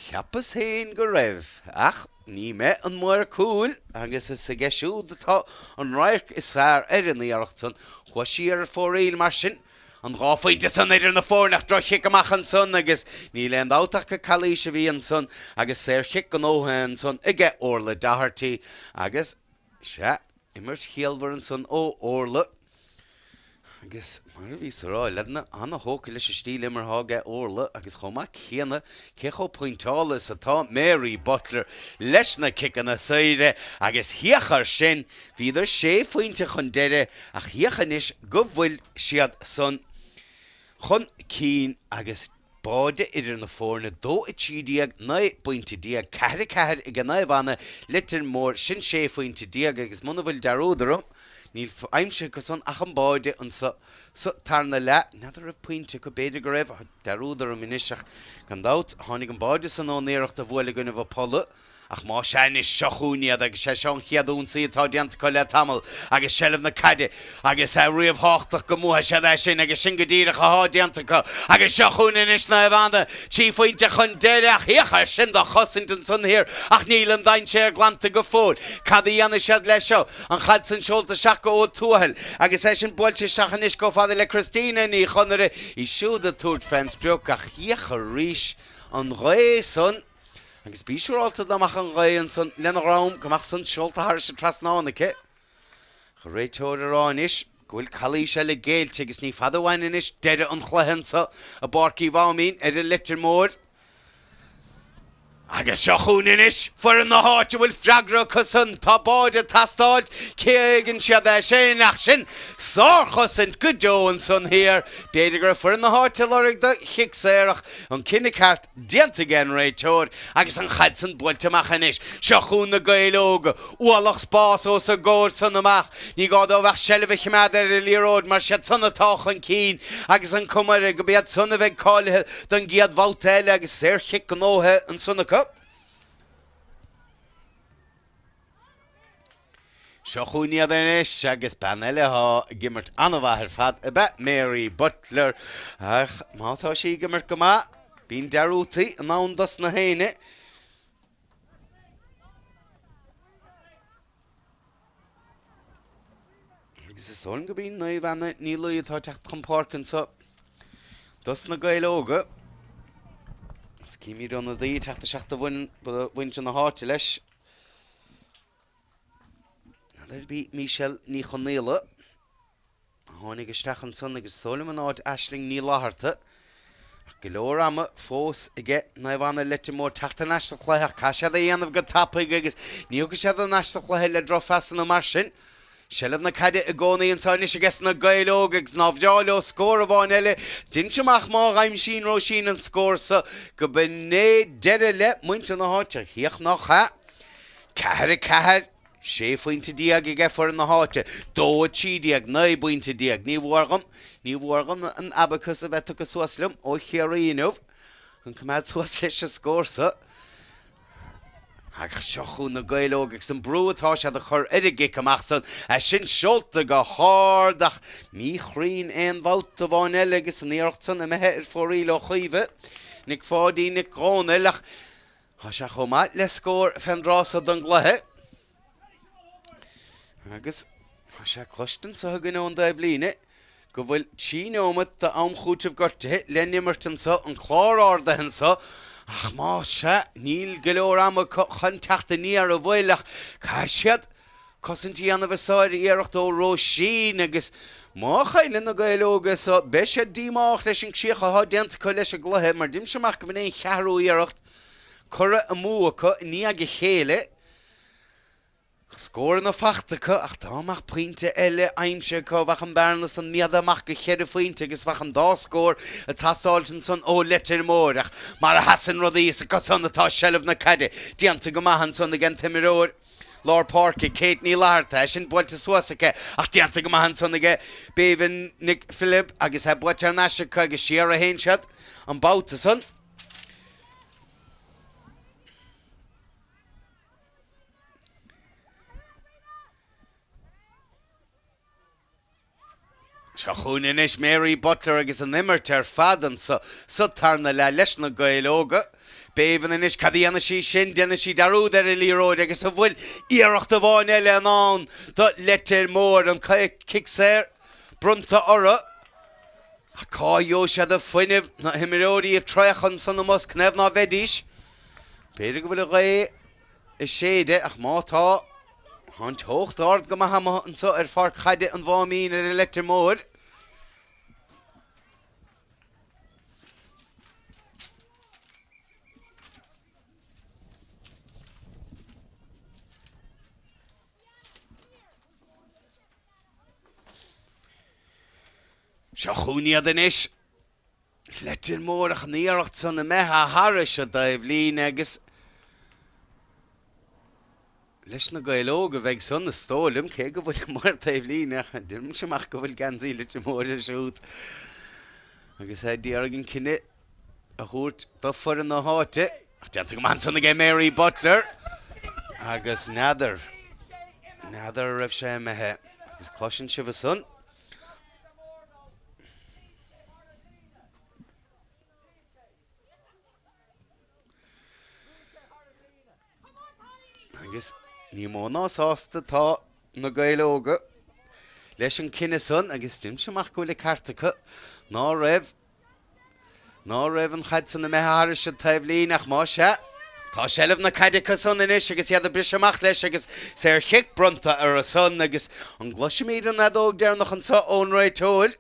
cheapas féin go raibh ach Ní mbeidh an maor cúil, agus is aige siúd atá an radharc is fearr ar an iarracht san. Chuaigh sí ar fóraoil mar sin, an 2 phointe san idir na foirne ach droch-chic amach ansan agus níl aon dabht ach gur calaois a bhí ansan agus saorchic gnóthaithe ansan aige Orla Doherty agus, sea, imirt chiallmhar ansan ó Orla. Agus mar a bhíos a rá, leaideanna ana-thógtha leis an stíl imeartha aige Orla agus chomh maith céanna cé chomh pointeála is atá Mary Butler leis na ciceanna saoire agus féach air sin, bhíodar sé phointe chun deiridh ach féach anois go bhfuil siad san chun cinn agus báide idir na foirne, 2, 13, 19 bpointe, 4, 4 ag Naomh Anna, Leitir Móir, sin 16 phointe agus muna bhfuil dearúd orm, níl aimsithe acu san ach an báide anso sa tarna leath. N'fheadar raibh pointe acu, b'fhéidir go raibh, tá dearúd orm anois ach gan dabht tháinig an báide san ón iarracht a bhuail i gcoinnibh an polla. Ach más ea anois, seo chugainn iad agus sé seo an chéad ionsaí atá déanta acu le tamall agus seilbh na caide agus é ríomhthábhachtach go mbuafaidh siad é sin agus sin go díreach atá déanta acu agus seo chugainn anois Naomh Anna, 3 phointe chun deiridh ach féach air sin do chosaint ansan thiar ach níl an dainséar glanta go fóill. Cad a dhéanfaidh siad leis seo? An chaid san seolta isteach go Ó Tuathail agus é sin buailte isteach anois chomh fada le Christina Ní Chonaire, í siúd ag tabhairt fén sprioc ach féach arís an ghaoth san. Agus bí siúrálta dá mbeadh an ghaoth ansan lena dhrom go mbeadh san seolta thairis an trasnán aici. Ach an réiteoir a rá anois go bhfuil calaois eile géillte agus ní fada uainn anois deireadh an chluiche anso i bPáirc Uí Mháimín ar an Leitir Móir. Agus seo chugainn anois foireann na háite a bhfuil freagra acu san. Tá báide ag teastáil, cé a fhaigheann siad é sin ach sin sárchosaint go deo ansan thiar. B'fhéidir go raibh foireann na háite ag lorg do chic saor ach an cinneadh ceart déanta ag an réiteoir agus an chaid san buailte amach anois. Seo chugainn na Gaeil Óga. Ualach spás os a gcomhair san amach. Ní gá dóibh ach seilbh a choimeád ar an liathróid mar siad san atá chun cinn agus an cuma air go b'iad san a bheidh cáilithe don gcéad bhabhta eile agus saorchic gnóthaithe ansan acu. Seo chugainn iad anois agus bean eile atá ag imirt an-mhaith ar fad ab ea Mary Butler. Ach má tá sí ag imirt go maith, bíonn dearútaí in ann dos na héinne. Agus is dóigh liom gurb í Naomh Anna Ní Laoi atá ag teacht chun páirce anseo dos na Gaeil Óga. Is címid ionadaí ag teacht isteach do mhuintir na háite leis. N'fheadar ab í Michelle Ní Chonaola a tháinig isteach ansan agus is dóigh liom in áit Aisling Ní Fhlatharta. Ach go leor ama fós aige Naomh Anna Leitir Móir teacht thar n-ais sa chluiche ach caithfidh siad é a dhéanamh go tapaidh agus ní thiocfaidh siad thar n-ais sa chluiche le drochphasanna mar sin. Seilbh na caide i gcónaí anso anois aige na Gaeil Óga agus nár bhreá leo scór amháin eile. D'inis amach má dh'aimsíonn Róisín an scór so go b'in é deireadh le muintir na háite. Féach nach ea. 4, 4. 16 phointe aige foireann na háite, 2, 13, 19 bpointe. Ní mhór dhom, ní mhór dhom an abacus a bheith tugtha suas liom ó Chiarraí inniu chun coimeád suas leis an scór so. Ach seo chugainn na Gaeil Óga agus an brú atá siad a chur ar an gcic amach san, é sin seolta go hard ach míchruinn aon bhabhta amháin eile agus an iarracht san imithe ar fóraoil ó Chaoimhe Nic Pháidín Nic Dhomhnaill ach tá sé chomh maith le scór fén dtráth so don gcluiche. Agus tá sé cloiste anseo againn ón dtaobhlíne go bhfuil 3 neomat d'am chúitimh gortaithe le n-imirt anseo, an clár ardaithe anseo, ach más ea, níl go leor ama acu chun teacht aniar an bhfuil ach caithfidh siad cosaint a dhéanamh anseo ar iarracht ó Róisín agus má chailleann na Gaeil Óga seo beidh siad díomách leis an gcríoch atá déanta acu leis an gcluiche mar deirimse amach go mb'in é an cheathrú iarracht curtha amú acu i ndiaidh a chéile. Scóranna fachta acu ach dá mbeadh pointe eile aimsithe acu bheadh an bearna san méadaithe amach go cheithre phointe agus bheadh an dá scór ag teastáilt ansan ó Leitir Móir ach mar a sheasann rudaí is acu san atá seilbh na caide déanta go maith ansan ag an t-imreoir lár páirce Kate Ní Fhlatharta, é sin buailte suas aici ach déanta go maith ansan aige Béibhinn Nic Philib agus é buailte thar n-ais acu agus siar a théann siad an babhta san. Seo chugainn anois Mary Butler agus an imirt ar fad anso sa tarna leath leis na Gaeil Óga. Béibhinn anois, cad a dhéanfaidh sí sin? Déanfaidh sí dearúd ar an liathróid agus an bhfuil iarracht amháin eile in ann do Leitir Móir? An cic saor bronnta orthu. Ach cá gheobhaidh siad an fuinneamh, na himreoirí ag traochadh ansan amuigh, is canathaobh ná bheidís? B'fhéidir go bhfuil an ghaoth ag séideadh ach má tá, tá an teocht ard go maith amuigh anseo ar pháirc chaide an Mháimín ar an Leitir Móir. Seo chugainn iad anois. Leitir Móir ach an iarracht san imithe thairis an dtaobhlíne agus leis na Gaeil Óga a bheidh san is dóigh liom, cé go bhfuil amuigh ar taobhlíne ach deirimse amach go bhfuil geansaí Leitir Móir air siúd agus é d'iarraidh an cinneadh a thabhairt do foireann na háite. Ach déanta go maith ansan aige Mary Butler agus n'fheadar, n'fheadar a raibh sé imithe agus cloiseann sibh ansan. Agus ní mó ná sásta atá na Gaeil Óga leis an cinneadh san agus deirimse amach go bhfuil an ceart acu ná raibh Ná raibh an chaid san imithe thairis an taobhlíne ach más ea, tá seilbh na caide acu san anois agus iad ag briseadh amach leis agus saorchic bronnta orthu san agus an gcloisfimid an fheadóg deireanach anseo ón réiteoir?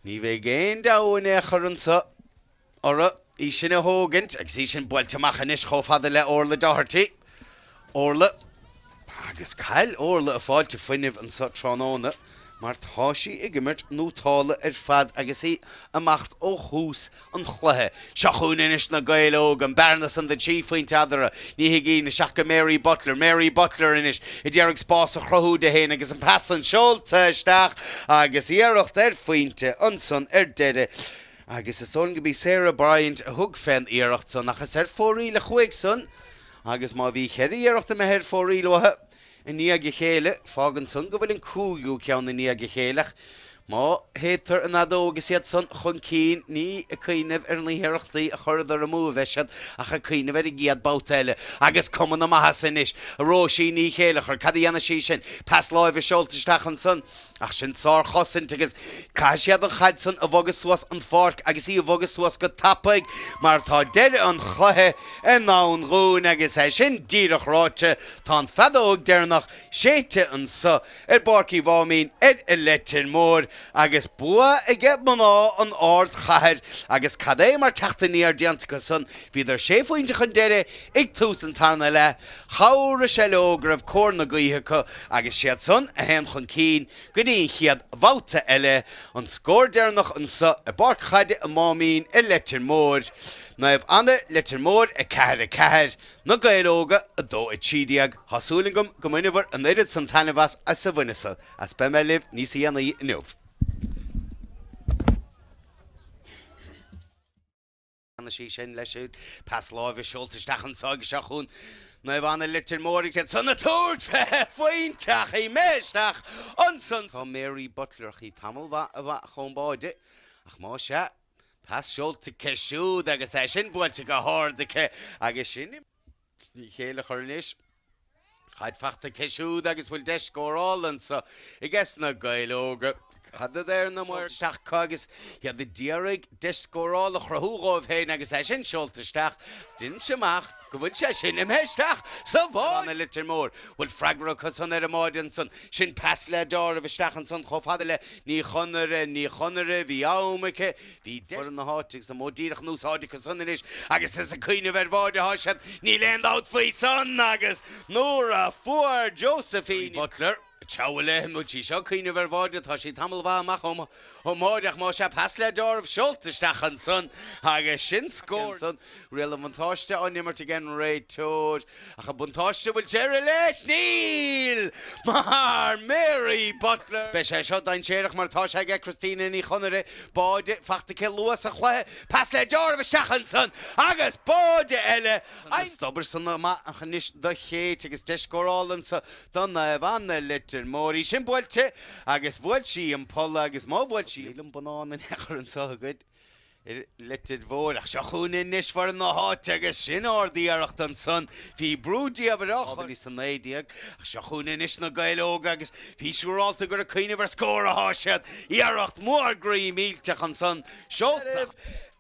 Ní bheidh aon deabhadh in aon chor anso orthu í sin a thógaint agus í sin buailte amach anois chomh fada le Orla Doherty. Orla, agus caill Orla a fáilte fuinnimh anso tráthnóna mar tá sí ag imirt nótála ar fad agus í amach ó thús an chluiche. Seo chugainn anois na Gaeil Óga, an bearna san de thrí phointe eadarthu. Ní Huigínn isteach go Mary Butler. Mary Butler anois ag iarraidh spás a chruthú di féin agus an pas san seolta isteach agus iarracht ar phointe ansan ar deireadh agus is dóigh liom go b'í Sarah Bryant a thug fén iarracht san ach is ar fóraoil a chuaigh san agus má bhí cheithre iarracht imithe ar fóraoil uathu i ndiaidh a chéile. Fágann san go bhfuil an cúigiú ceann i ndiaidh a chéile ach má shéidtear an fheadóg is iad san chun cinn, ní ag cuimhneamh ar na hiarrachtaí a chuireadar amú a bheidh siad ach ag cuimhneamh ar an gcéad babhta eile. Agus cuma na maitheasa anois ar Róisín Ní Chéileachair. Cad a dhéanfaidh sí sin? Pas láimhe seolta isteach ansan ach sin sárchosaint agus caithfidh siad an chaid san a bhogadh suas an pháirc agus í a bhogadh suas go tapaidh mar tá deireadh an chluiche i ndán dhúinn agus é sin díreach ráite Tá an feadóg deireanach séidte anso ar bPáirc Uí Mháimín ar an Leitir Móir agus bua aige mná an ardchathair agus cad é mar teacht aniar déanta acu san. Bhíodar sé phointe chun deiridh ag tús an tarna leath. Chabhraigh sé leo go raibh cóir na gaoithe acu agus siad san a théann chun cinn go dtí an chéad bhabhta eile. An scór deireanach anso i bPáirc Chaide an Mháimín ar Leitir Móir. Naomh Anna, Leitir Móir 4, 4, Na Gaeil Óga 2, 13. Tá súil agam go mbainfear an oiread san taitneamh as is a bhaineas-sa as. Beidh mé libh níos dhéanaí inniu. Leanfaidh sí sin leis siúd. Pas láimhe seolta isteach anso agus seo chugainn Naomh Anna Leitir Móir agus iad san ag tabhairt fé phointe ach imithe isteach ansan. Tá Mary Butler ach í tamall mhaith amach ón báide ach más ea, pas seolta aici siúd agus é sin buailte go hard aici agus sin Ní Chéilleachair anois. Caid fachta aici siúd agus bhfuil deis scórála anso aige na Gaeil Óga. Cad a deir na maoir isteach acu agus iad ag iarraidh deis scórála a chruthú dhóibh féin agus é sin seolta isteach. Deinimse amach go bhfuil sé sin imithe isteach sa bháide. Leitir Móir. Bhfuil freagra acu san ar an mbáide ansan. Sin pas le deáramh isteach ansan chomh fada le Ní Chonaire, Ní Chonaire, bhí am aici, bhí deis. Foireann na háite agus an modh díreach in úsáid acu san anois agus is ag cuimhneamh ar bháide atá siad, níl aon dabht faoi san agus nuair a fuair Josephine Butler teagmháil léi, an bhfuil sí seo ag cuimhneamh ar bháide, tá sí tamall mhaith amach ón mbáide ach más ea pas le deáramh seolta isteach ansan agus sin scór ansan. Riail an bhuntáiste á n-imirt ag an réiteoir. Ach an buntáiste, bhfuil deireadh leis? Níl! Mar Mary Butler! Beidh sé seo dainséarach mar tá sé aige Christina Ní Chonaire. Báide fachta aici luath sa chluiche. Pas le deáramh isteach ansan agus báide eile. An obair san amach anois do Chéit agus deis scórála anso do Naomh Anna Leitir Móir. Í sin buailte agus bhuail sí an polla agus má bhuail sí. Níl an bonnán in aon chor anso againn. I Leitir Mhóir. Ach seo chugainn anois foireann na háite agus sin ard-iarracht ansan. Bhí brú diamhair á chur. 2019. Ach seo chugainn anois na Gaeil Óga agus bí siúrálta gur ag cuimhneamh ar scór atá siad. Iarracht mhór groí millteach ansan. Seolta ar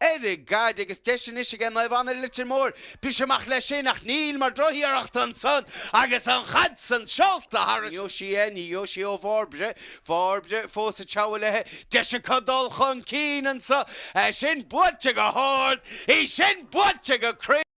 an gcaid agus deis anois aige Naomh Anna Leitir Móir briseadh amach leis sin ach níl mar drochiarracht ansan agus an chaid san seolta thar. Ní gheobhaidh sí é, ní gheobhaidh sí ó Bhairbre. Bairbre fós ag teagmháil léi. Deis acu dul chun cinn anso. É sin buailte go hard. Í sin buailte go cruinn.